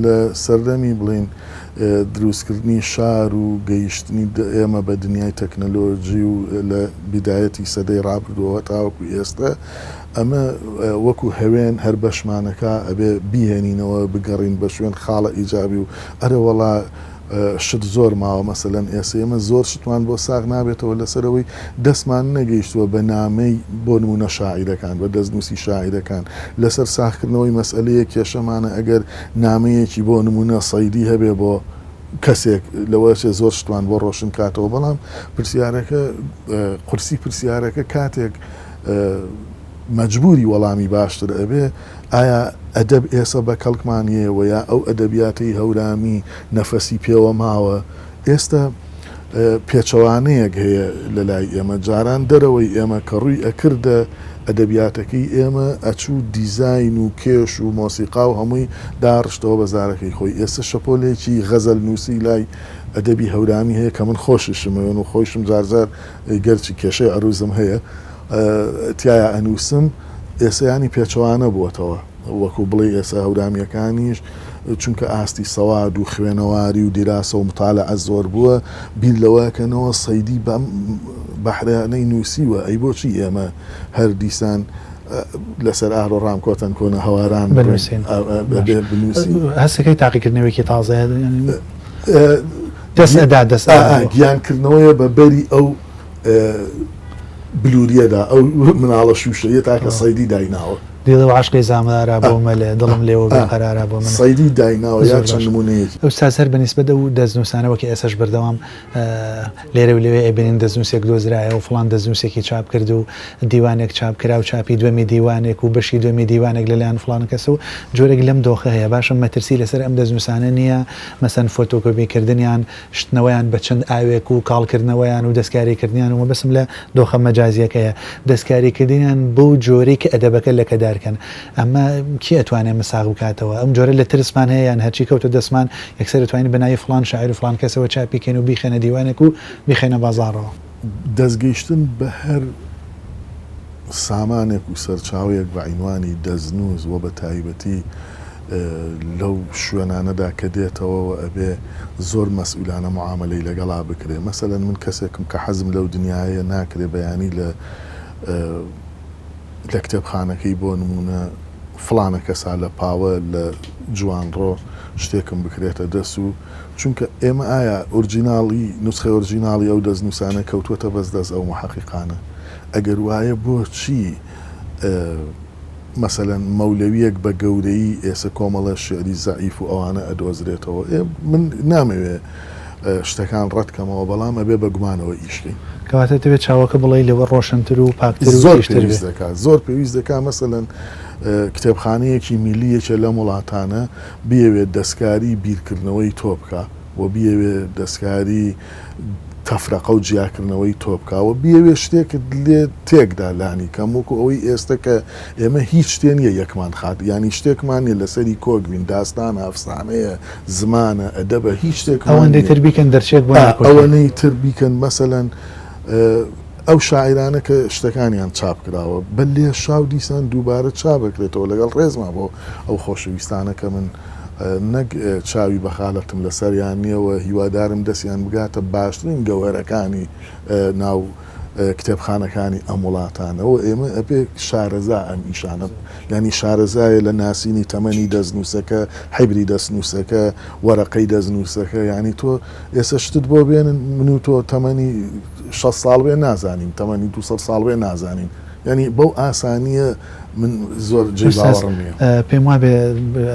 S2: لە سەردەمی بڵێین دروستکردنی شار و گەیشتنی ئێمە بە دنیای تەکنەلۆژی و لە بیدایەتی سەدەی ڕابردووەوە تاوەکو ئێستا ئەمە وەکو هەوێن هەر بەشمانەکا ئەبێ بیهێنینەوە بگەڕین بە شوێن خاڵە ئیجابی و ئەرێ وەڵا. شت زۆر ماوە مەسەلەن ئێسە ئێمە زۆر شتمان بۆ ساغ نابێتەوە لەسەر ئەوەی دەستمان نەگەیشتووە بە نامەی بۆ نموونە شاعیرەکان بە دەستنووسی شاعیرەکان لەسەر ساغکردنەوەی مەسئەلەیەک کێشەمانە ئەگەر نامەیەکی بۆ نموونە سەیدی هەبێ بۆ کەسێک لەوەچێ زۆر شتمان بۆ ڕۆشن کاتەوە بەڵام پرسیارەکە قورسی پرسیارەکە کاتێک مەجبوری وەڵامی باشتر ئەبێ ئایا ئەدەب ئێسە بە کەڵکمان یێ وە یا ئەو ئەدەبیاتەی هەورامی نەفەسی پێوە ماوە؟ ئێستە پێچەوانەیەک هەیە لە لای ئێمە، جاران دەرەوەی ئێمە کە ڕووی ئەکردە ئەدەبیاتەکەی ئێمە ئەچوو دیزاین و کێش و مۆسیقا و هەمووی داڕشتەوە بە زارەکەی خۆی، ئێستە شەپۆلێکی غەزەل نووسی لای ئەدەبی هەورامی هەیە کە من خۆشیشم ئەوێن و خۆیشم جارجار گەرچی کێشەی عەرووزم هەیە تیایا ئەنووسم، ئێسە یانی پێچەوانە بووەتەوە وەکوو بڵێی ئێسە هەورامییەکانیش چونکە ئاستی سەواد و خوێنەواری و دیراسە و متالعە زۆر بووە بیر لەوە ئەکەنەوە سەیدی بەم بەحرانەی نووسیوە ئەی بۆچی ئێمە هەر دیسان لەسەر ئارۆ ڕامکۆتەن کۆنە هەواران
S1: بنووسین
S2: ئەبێ بنووسین.
S1: هەستەکەی تاقیکردنەوەیەکی تازەیە یانی دەست ئەدا دەست ئەدا.
S2: گیانکردنەوەیە بە بەری ئەو بلوریەدا ئەو مناڵە شوشەیە تاکە سەیدی دایناوە.
S1: دیڵێ و عەشقی زامدارا بۆ مەلێ دڵم لێوە بێ قەرارا بۆ من.
S2: سەیدی دایناوە یا چەند نمونەیەکی.
S1: ئوستاز هەر بە نیسبەت ئەو دەستنووسانەوە کە ئێستاش بەردەوام لێرە و لەوێ ئەیبینین دەستنووسێک دۆزرایەوە فڵان دەستنووسێکی چاپ کرد و دیوانێک چاپ کرا و چاپی دووەمی دیوانێک و بەشی دووەمی دیوانێک لەلایەن فڵان کەس و جۆرێک لەم دۆخە هەیە باشە مەترسی لەسەر ئەم دەستنووسانە نییە مەسەن فۆتۆکۆپی کردنیان شتنەوەیان بە چەند ئاوێک و کاڵکردنەوەیان و دەستکاریکردنیان و مەبەستم لە دۆخە مەجازییەکەیە، دەستکاریکردنیان بەو جۆرەی کە ئەدەبەکە لەکەدار کەن. ئەمە کێ ئەتوانێ ئەمە ساغ بکاتەوە؟ ئەم جۆرە لە ترسمان هەیە یان هەرچی کەوتە دەستمان یەکسەر ئەتوانین بە ناوی فڵان شاعیر و فڵان کەسەوە چاپی کەین و بیخەینە دیوانێک و بیخەینە بازاڕەوە؟
S2: دەستگەیشتن بە هەر سامانێک و سەرچاوەیەک بە عینوانی دەستنووس و بە تایبەتی لەو شوێنانەدا کە دێتەوە و ئەبێ زۆر مەسئولانە معامەلەی لەگەڵا بکرێ مەسەلەن من کەسێکم کە حەزم لەو دنیایەیە ناکرێ بەیانی لە لە کتێبخانەکەی بۆ نموونە فڵانە کەسا لە پاوە لە جوانڕۆ شتێکم بکرێتە دەست و چونکە ئێمە ئایا ئورجیناڵی نوسخەی ئۆرجیناڵی ئەو دەستنووسانە کەوتووەتە بەس دەست ئەو موحەقیقانە ئەگەر وایە بۆچی مەسەلەن مەولەویەک بە گەورەیی ئێسە کۆمەڵە شیعری زەعیف و ئەوانە ئەدۆزرێتەوە ئێ من نامەوێ شتەکان ڕەت کەمەوە بەڵام ئەبێ بە گومانەوە ئیش کەین.
S1: کەواتە دەبێ چاوەکە بڵێی لەوە ڕۆشنتر و پاکتر و
S2: زۆر
S1: تیژتر بێ.
S2: پێویست دەکا زۆر پێویست دەکا مەسەلەن کتێبخانەیەکی میللی یەکێ لەم وڵاتانە بیەوێ دەستکاری بیرکردنەوەی تۆ بکا و بیەوێ دەستکاری تەفرەقە و جیاکردنەوەی تۆ بکا و بیەوێ شتێکت لێ تێکدا لانی کەم وەکو ئەوەی ئێستە کە ئێمە هیچ شتێ نییە یەکمان خات یانی شتێکمان نییە لەسەری کۆک بین داستانە ئەفسانەیە زمانە ئەدەبە هیچ شتێکمان
S1: ئەوەندەی
S2: نییە
S1: تر بیکەن دەرچێک بۆ
S2: ئا
S1: ناکۆکی.
S2: ئەوەنەی تر بیکەن مەسەلەن ئەو شاعیرانە کە شتەکانیان چاپ کراوە بە لێشاو دیسان دووبارە چاپ ئەکرێتەوە لەگەڵ ڕێزما بۆ ئەو خۆشەویستانە کە من نەک چاوی بەخالەتم لەسەریان نییە و هیوادارم دەستیان بگاتە باشترین گەوهەرەکانی ناو کتێبخانەکانی ئەم وڵاتانە و ئێمە ئەبێ شارەزا ئەم ئیشانە یانی شارەزایە لە ناسینی تەمەنی دەستنووسەکە حیبری دەستنووسەکە وەرەقەی دەستنووسەکە یانی تۆ ئێستا شتت بۆ بێنن من و تۆ تەمەنی 6 ساڵ بێ نازانین تەمەنی 200 ساڵ بێ نازانین یانی بەو ئاسانییە من زۆر جێی
S1: ئوستاز
S2: باوەڕم نییە.
S1: پێم وابێ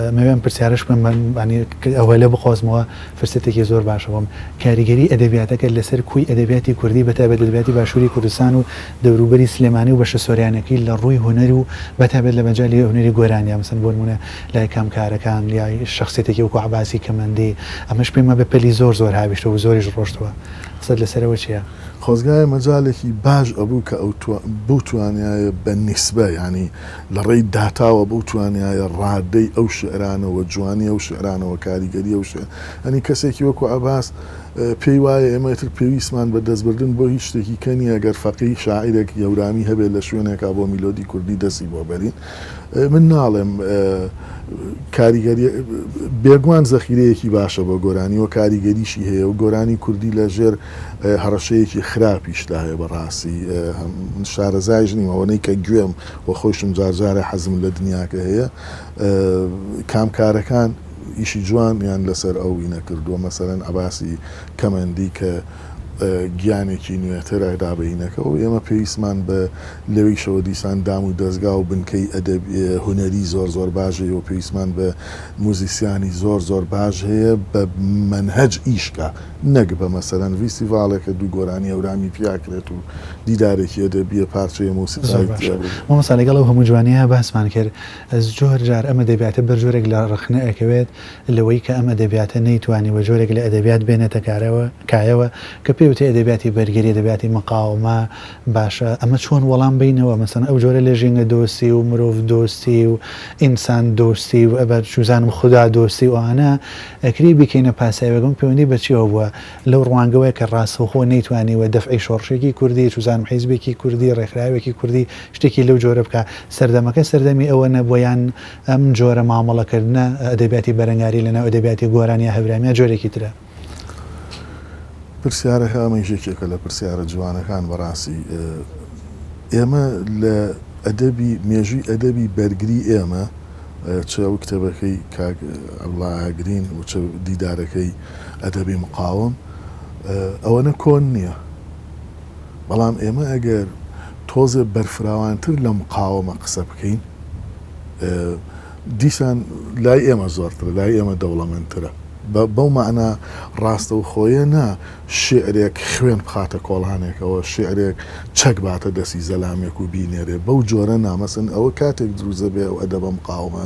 S1: ئەمەوێ ئەم پرسیارەش بکەم یانی ئەوەلە بقۆزمەوە فرسەتێکی زۆر باشە بۆم کاریگەری ئەدەبیاتەکە لەسەر کۆی ئەدەبیاتی کوردی بەتایبەت ئەدەبیاتی باشووری کوردستان و دەوروبەری سلێمانی و بەشە سۆرانیەکەی لە ڕووی هونەر و بەتایبەت لە مەجالی هونەری گۆرانیا مەسەن بۆ نموونە لای کامکارەکان یا شەخسیەتێکی وەکوو عەباسی کەمەندی ئەمەش پێم وابێ پەلی زۆر زۆر هاویشتووە و زۆریش ڕۆشتووە قسەت لەسەر ئەوە چییە؟
S2: خۆزگایە مەجالێکی باش ئەبوو کە ئەو بتوانیایە بە نیسبە یانی لە ڕێی داتاوە بتوانیایە ڕادەی ئەو شیعرانە و جوانی ئەو شیعرانە و کاریگەری ئەو شیعر یانی کەسێکی وەکوو عەباس پێی وایە ئێمە ئیتر پێویستمان بە دەستبردن بۆ هیچ شتێکی کە نییە گەر فەقێی شاعیرێک هەورامی هەبێت لە شوێنێکا بۆ میلۆدی کوردی دەستی بۆ بەرین من ناڵێم کاریگەری بێگومان زەخیرەیەکی باشە بۆ گۆرانی و کاریگەریشی هەیە و گۆرانی کوردی لە ژێر هەڕەشەیەکی خراپیشدا هەیە بەڕاستی من شارەزایش نیم ئەوەنەی کە گوێم و خۆیشم جارجارە حەزم لە دنیاکە هەیە کامکارەکان. ئیشی جوان یان لەسەر ئەو ینە کردووە مەسەلەن عەباسی کەمەندی کە گیانێکی نوێتر ئەدا بە ینەکە و ئێمە پێویستمان بە لەوێیشەوە دیسان دام و دەزگا و بنکەی ئەدەب هونەری زۆر زۆر باش هەیە و پێویستمان بە موزیسیانی زۆر زۆر باش هەیە بە مەنهەج ئیش کا نەک بە مەسەلەن ڤیستیڤاڵێکە دوو گۆرانی هەورامی پیا کرێت و دیدارێکی ئەدەبیە پارچەیە
S1: زۆر
S2: مۆسیقای
S1: باشە
S2: تیا بێت.
S1: مامۆستا لەگەڵ ئەو هەموو جوانیە باسمان کرد زۆر جار ئەم ئەدەبیاتە بەر جۆرێک لە ڕەخنە ئەکەوێت لەوەی کە ئەم ئەدەبیاتە نەیتوانیوە جۆرێک لە ئەدەبیات بێنێتە کارەوە کایەوە کە پێی وترێ ئەدەبیاتی بەرگری ئەدەبیاتی مقاومە باشە ئەمە چۆن وەڵام بەینەوە مەسەن ئەو جۆرە لە ژینگە دۆستی و مرۆڤ دۆستی و ئینسان دۆستی و ئەبەر چوزانم خودا دۆستی و ئەوانە ئەکرێ بیکەینە پاساوێک ئەم پەیوەندی بە چیەوە بووە لەو ڕوانگەوەیە کە ڕاستەوخۆ نەیتوانیوە دەفعی شۆڕشێکی کوردی، چوزانم حیزبێکی کوردی، ڕێکخراوێکی کوردی، شتێکی لەو جۆرە بکا. سەردەمەکە سەردەمی ئەوە نەبووە یان ئەم جۆرە مامەڵەکردنە ئەدەبیاتی بەرەنگاری لەناو ئەدەبیاتی گۆران یا هەورامییا جۆرێکی ترە.
S2: پرسیارەکە ئەمەیش یەکێکە لە پرسیارە جوانەکان بەڕاستی ئێمە لە ئەدەبی مێژووی ئەدەبی بەرگری ئێمە چ ئەو کتێبەکەی کاک عەبدوڵا ئاگرین و چ دیدارەکەی ئەدەبی مقاوم ئەوەنە کۆن نییە، بەڵام ئێمە ئەگەر تۆزێ بەرفراوانتر لە مقاومە قسە بکەین دیسان لای ئێمە زۆرترە، لای ئێمە دەوڵەمەندترە. بەو مەعنا ڕاستەوخۆیە نا شیعرێک خوێن بخاتە کۆڵانێکەوە، شیعرێک چەک باتە دەستی زەلامێک و بینێرێ، بەو جۆرە نا، مەسەن ئەوە کاتێک دروست دەبێ ئەو ئەدەبە مقاومە،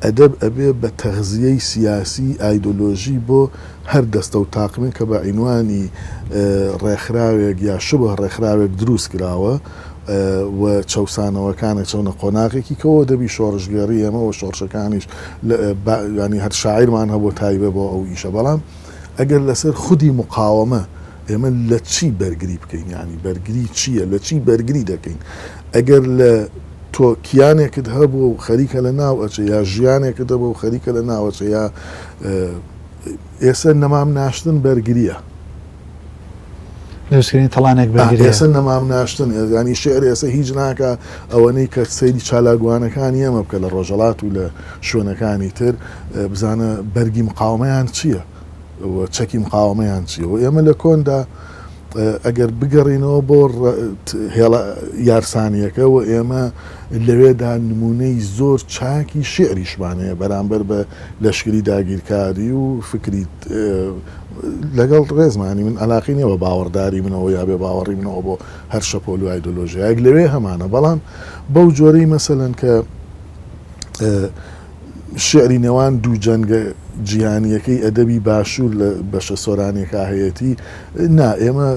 S2: ئەدەب ئەبێ بە تەغزیەی سیاسی ئایدۆلۆژی بۆ هەر دەستە و تاقمێک کە بە عینوانی ڕێکخراوێک یا شبه ڕێکخراوێک دروست کراوە و چەوسانەوەکان ئەچەونە قۆناغێکی کەوە دەبی شۆڕشگێڕی ئێمە و شۆڕشەکانیش یانی هەر شاعیرمان هەبوو تایبە بۆ ئەو ئیشە بەڵام ئەگەر لەسەر خودی مقاوەمە ئێمە لە چی بەرگری بکەین یانی بەرگری چییە لە چی بەرگری دەکەین ئەگەر لە تۆ کیانێکت هەبوو و خەریکە لە ناو ئەچێ یا ژیانێکت هەبوو و خەریکە لە ناوەچێ یا ئێسە نەمام ناشتن بەرگرییە.
S1: دروستکردنی تەڵانێک بەرگرییە.
S2: ئێسە نەمام ناشتن یانی شیعر ئێسە هیچ ناکا ئەوەنەی کە سەیری چالاکوانەکانی ئێمە بکە لە ڕۆژهەڵات و لە شوێنەکانی تر بزانە بەرگی مقاومەیان چییە و چەکی مقاومەیان چییە و ئێمە لە کۆندا ئەگەر بگەڕینەوە بۆ هێڵە یارسانییەکە و ئێمە لەوێدا نموونەی زۆر چاکی شیعریشمان هەیە بەرامبەر بە لەشکری داگیرکاری و فکری لەگەڵ ڕێزمانی من ئەلاقی نییە بە باوەڕداری منەوە یا بێ باوەڕی منەوە بۆ هەر شەپۆل و ئایدۆلۆژیایەک لەوێ هەمانە بەڵام بەو جۆرەی مەسەلەن کە شیعری نێوان دوو جەنگە جیهانییەکەی ئەدەبی باشوور لە بەشە سۆرانییەکە هەیەتی، نا ئێمە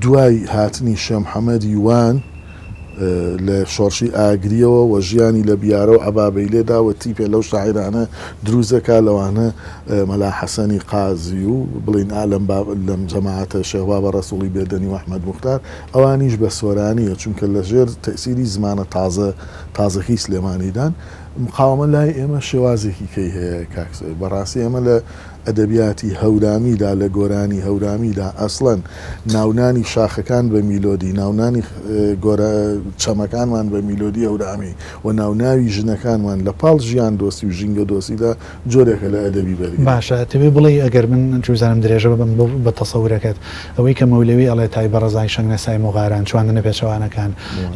S2: دوای هاتنی شێ محەمەدی وان لە شۆڕشی ئاگرییەوە و ژیانی لە بیارە و عەبابەیلێدا و تیپێ لەو شاعیرانە دروست دەکا لەوانە مەلا حەسەنی قازی و بڵێین ئا لەم باب لەم جەماعەتە شێخ بابە ڕەسووڵی بێدەنی و ئەحمەد موختار ئەوانیش بە سۆرانییە چونکە لە ژێر تەئسیری زمانە تازە تازەکەی سلێمانیدان. مقاوەمە لای ئێمە شێوازێکی کەی هەیە کاک سۆی. بەڕاستی ئێمە لە ئەدەبیاتی هەورامیدا، لە گۆرانی هەورامیدا ئەسڵەن ناونانی شاخەکان بە میلۆدی، ناونانی گۆرا چەمەکانمان بە میلۆدی هەورامی و ناوناوی ژنەکانمان لە پاڵ ژیاندۆستی و ژینگەدۆستیدا جۆرێکە لە ئەدەبی بەرگری.
S1: باشە ئەتەوێ بڵێی ئەگەر من چوزانم درێژە ببەم بۆ بە تەسەورەکەت ئەوەی کە مەولەوی ئەڵێ تای بە ڕەزای شەنگ نەسای موغاران چواندنە پێچەوانەکان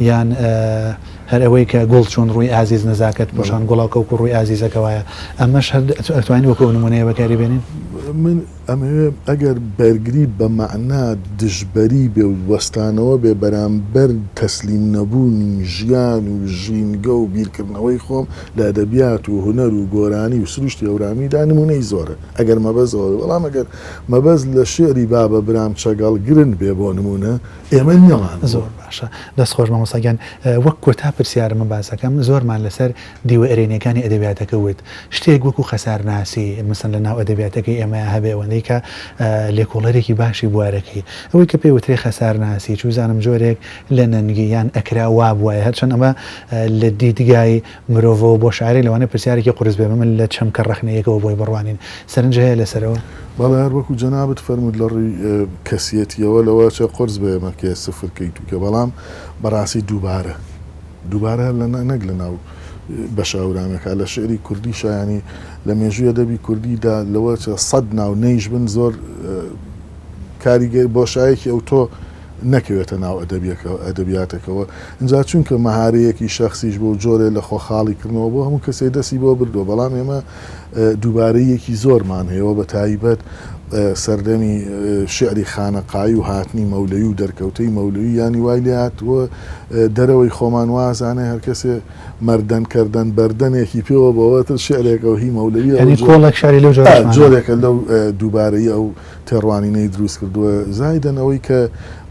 S1: یان هەر ئەوەی کە گوڵ چوون ڕووی ئازیز نەزاکەت پۆشان گوڵاو کەوکو ڕووی ئازیزەکە وایە ئەمەش هەر ئەتوانین وەکو ئەو نموونەیە بەکاری بێنین؟
S2: من ئەمەوێ ئەگەر بەرگری بە مەعنا دژبەری بێ و وەستانەوە بێ بەرامبەر تەسلیم نەبوونی ژیان و ژینگە و بیرکردنەوەی خۆم لە ئەدەبیات و هونەر و گۆرانی و سروشتی هەورامیدا نموونەی زۆرە ئەگەر مەبەست ئەوە بێ بەڵام ئەگەر مەبەست لە شیعری بابە برام چەگەڵ گرن بێ بۆ نموونە ئێمە نەمان بووە.
S1: زۆر باشە دەست خۆش مامۆستا گیان وەک کۆتا پرسیارم من باس ئەکەم زۆرمان لەسەر دیوە ئەرێنیەکانی ئەدەبیاتەکە وت شتێک وەکو خەسارناسی مەسەن لە ناو ئەدەبیاتەکەی ئێمەیا هەبێ ئەوەندەی کە لێکۆڵەرێکی باشی بوارەکەی ئەوەی کە پێی وترێ خەسارناسی چوزانم جۆرێک لە نەنگی یان ئەکرا وابوایە هەرچەند ئەمە لە دیدگای مرۆڤەوە بۆ شاعیرێک لەوانەیە پرسیارێکی قورس بێ من لە چەمکە ڕەخنەییەکەوە بۆی بڕوانین سەرنج هەیە لەسەرەوە؟
S2: بەڵێ هەر وەکو جەنابت فەرمووت لە ڕووی کەسیەتیەوە لەوە ئەچێ قورس بێ ئێمە کێ سفر کەیت و کێ بەڵام بەڕاستی دووبارە دووبارە هەر لە نەک لە ناو. بەشە هەورامیەکە لە شیعری کوردیشا یانی لە مێژووی ئەدەبی کوردیدا لەوە چە سەد ناو نەیش بن زۆر کاریگەر بۆشایەکی ئەوتۆ نەکەوێتە ناو ئەدەبیەکە ئەدەبیاتەکەوە ئینجا چونکە مەهارەیەکی شەخسیش بۆ جۆرێ لە خۆ خاڵی کردنەوە بۆ هەموو کەسێ دەستی بۆ بردووە بەڵام ئێمە دووبارەییەکی زۆرمان هەیە و بە تایبەت سەردەمی شیعری خانەقایی و هاتنی مەولەوی و دەرکەوتەی مەولەوی یانی وای لێ هاتووە دەرەوەی خۆمان وازانێ هەر کەسێ مەردەن کەردەن بەردەنێکی پێوە بۆوە تر شیعرێکە و هی مەولەویە
S1: یانی کۆڵێک شیعری لەو جۆرەشمان هەیە.
S2: جۆرێکە لەو دووبارەیی ئەو تێڕوانینەی دروست کردووە زایدەن ئەوەی کە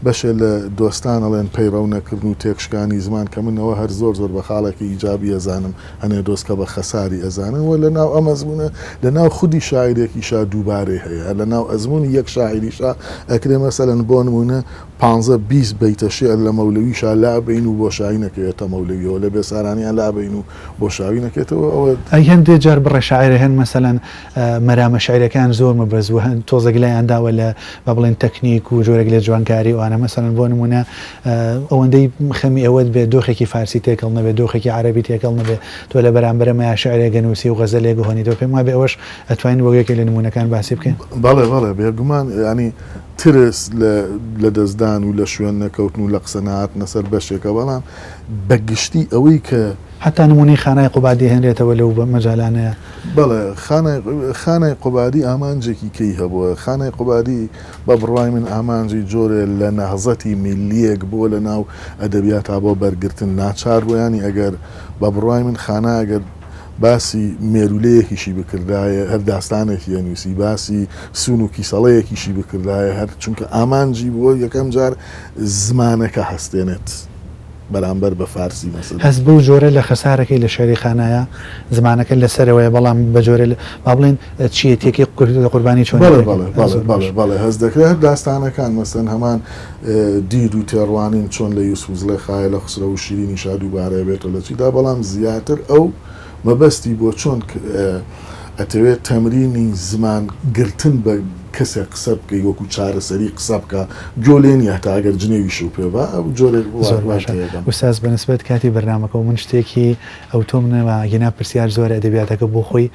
S2: بەشێ لە دۆستان ئەڵێن پەیڕەو نەکردن و تێکشکانی زمان کە من ئەوە هەر زۆر زۆر بە خاڵێکی ئیجابی ئەزانم هەنێ دۆست کە بە خەساری ئەزانن و لە ناو ئەم ئەزموونە لە ناو خودی شاعیرێکیشا دووبارەی هەیە هەر لە ناو ئەزموونی یەک شاعیریشا ئەکرێ مەسەلەن بۆ نموونە پانزە 20 بەیتە شیعر لە مەولەویشا لابەین و بۆشایی نەکەوێتە مەولەویەوە لە بێسارانیان لابەین و بۆشاوی نەکێتەوە ئەوە.
S1: ئەی هەندێ جار بڕێ شاعیر هەن مەسەلەن مەرامە شیعریەکەیان زۆر مەبەست و هەن تۆزێک لایان داوە لە با بڵێین تەکنیک و جۆرێک لە جوانکاری ئەوانە مەسەلەن بۆ نموونە ئەوەندەی خەمی ئەوەت بێ دۆخێکی فارسی تێکەڵ نەبێ دۆخێکی عەرەبی تێکەڵ نەبێ تۆ لە بەرامبەر ئەمەیا شیعرێک ئەنووسی و غەزەلێک ئەهۆنیتەوە پێم وابێ ئەوەش ئەتوانین وەک یەکێک لە نموونەکان باسی بکەین.
S2: بەڵێ بەڵێ بێگومان یانی ترس لە لەدەستدان و لە شوێن نەکەوتن و لە قسە نەهاتنە سەر بەشێکە بەڵام بە گشتی ئەوەی کە.
S1: حەتا نموونەی خانای قوبادی ئەهێنرێتەوە لەو مەجالانەیا.
S2: بەڵێ خانای خانای قوبادی ئامانجێکی کەی هەبووە خانای قوبادی بە بڕوای من ئامانجی جۆرێ لە نەهزەتی میللیەک بووە لە ناو ئەدەبیاتا بۆ بەرگرتن ناچار بووە یانی ئەگەر بە بڕوای من خانا ئەگەر باسی مێروولەیەکیشی بکردایە هەر داستانێکی ئەنووسی باسی سوون و کیسەڵەیەکیشی بکردایە هەر چونکە ئامانجی بووە یەکەم جار زمانەکە هەستێنێت. بەرامبەر بە فارسی مەسەلەن.
S1: هەست بەو جۆرە لە خەسارەکەی لە شیعری خانایە، زمانەکە لە سەرەوەیە بەڵام بە جۆرێ لە با بڵێین چییەتیەکەی کردووەتە قوربانی
S2: بەڵێ
S1: چۆنیەتیەکەی.
S2: بەڵێ بەڵێ
S1: زۆر
S2: بەڵێ
S1: باش.
S2: بەڵێ هەست دەکرێ هەر داستانەکان مەسەلەن هەمان دید و تێڕوانین چۆن لە یوسف و زڵێخایە لە خوسرەو و شیرینیشا دووبارە ئەبێتەوە لە چیدا بەڵام زیاتر ئەو مەبەستی بۆ چۆن ئەتەوێت تەمرینی زمان گرتن بە کەسێک قسە بکەی وەکو چارەسەری قسە بکە گۆ لێ نیە هەتا ئەگەر جنێویشو پێ با ئەو جۆرێک وا
S1: زۆر
S2: وا
S1: باشە
S2: تێگەم.
S1: ئوستاز بە نسبەت کاتی بەرنامەکەوە من شتێکی ئەوتۆم نەما گینا پرسیار زۆرە ئەدەبیاتەکە بۆ خۆی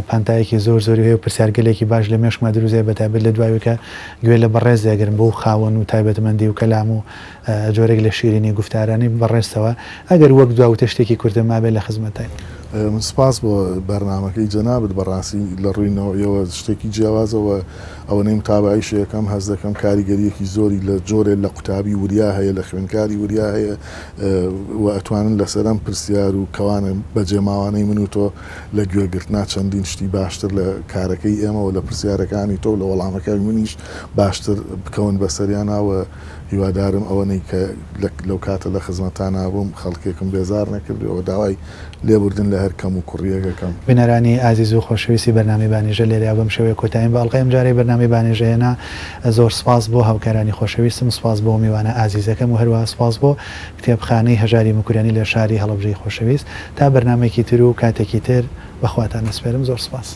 S1: پانتایەکی زۆر زۆری هەیە و پرسیارگەلێکی باش لە مێشکما دروست دەبێت بەتایبەت لە دوای کە گوێ لە بەڕێز دەگرم بەو خاوەن و تایبەتمەندی و کەلام و جۆرێک لە شیرینی گوفتارانەی بەڕێزتەوە ئەگەر وەک دوا وتە شتێکی کورتم مابێت لە خزمەتتاین.
S2: من سپاس بۆ بەرنامەکەی جەنابت بەڕاستی لە ڕووی نەوعیەوە شتێکی جیاوازە و ئەوەنەی متابەعەیشی ئەکەم هەست دەکەم کاریگەریەکی زۆری لە جۆرێ لە قوتابی وریا هەیە لە خوێندکاری وریا هەیە و ئەتوانن لەسەر ئەم پرسیار و کەوانە بەجێماوانەی من و تۆ لە گوێگرتنا چەندین شتی باشتر لە کارەکەی ئێمە و لە پرسیارەکانی تۆ و لە وەڵامەکانی منیش باشتر بکەون بەسەریانا و هیوادارم ئەوەنەی کە لەو کاتە لە خزمەتتانا بووم خەڵکێکم بێزار نەکردبێ و داوای لێبوردن لە هەر کەم و کوڕییەک ئەکەم.
S1: بینەرانی ئازیز و خۆشەویستی بەرنامەی بانێژە لێرەیا بەم شێوەیە کۆتاییم بە ئەڵقەی ئەمجارەی بەرنامەی بانێژە هێنا. زۆر سپاس بۆ هاوکارانی خۆشەویستم، سپاس بۆ میوانە ئازیزەکەم و هەروەها سپاس بۆ کتێبخانەی هەژاری موکریانی لە شاری هەڵەبجەی خۆشەویست. تا بەرنامەیەکی تر و کاتێکی تر بە خواتان ئەسپێرم. زۆر سپاس.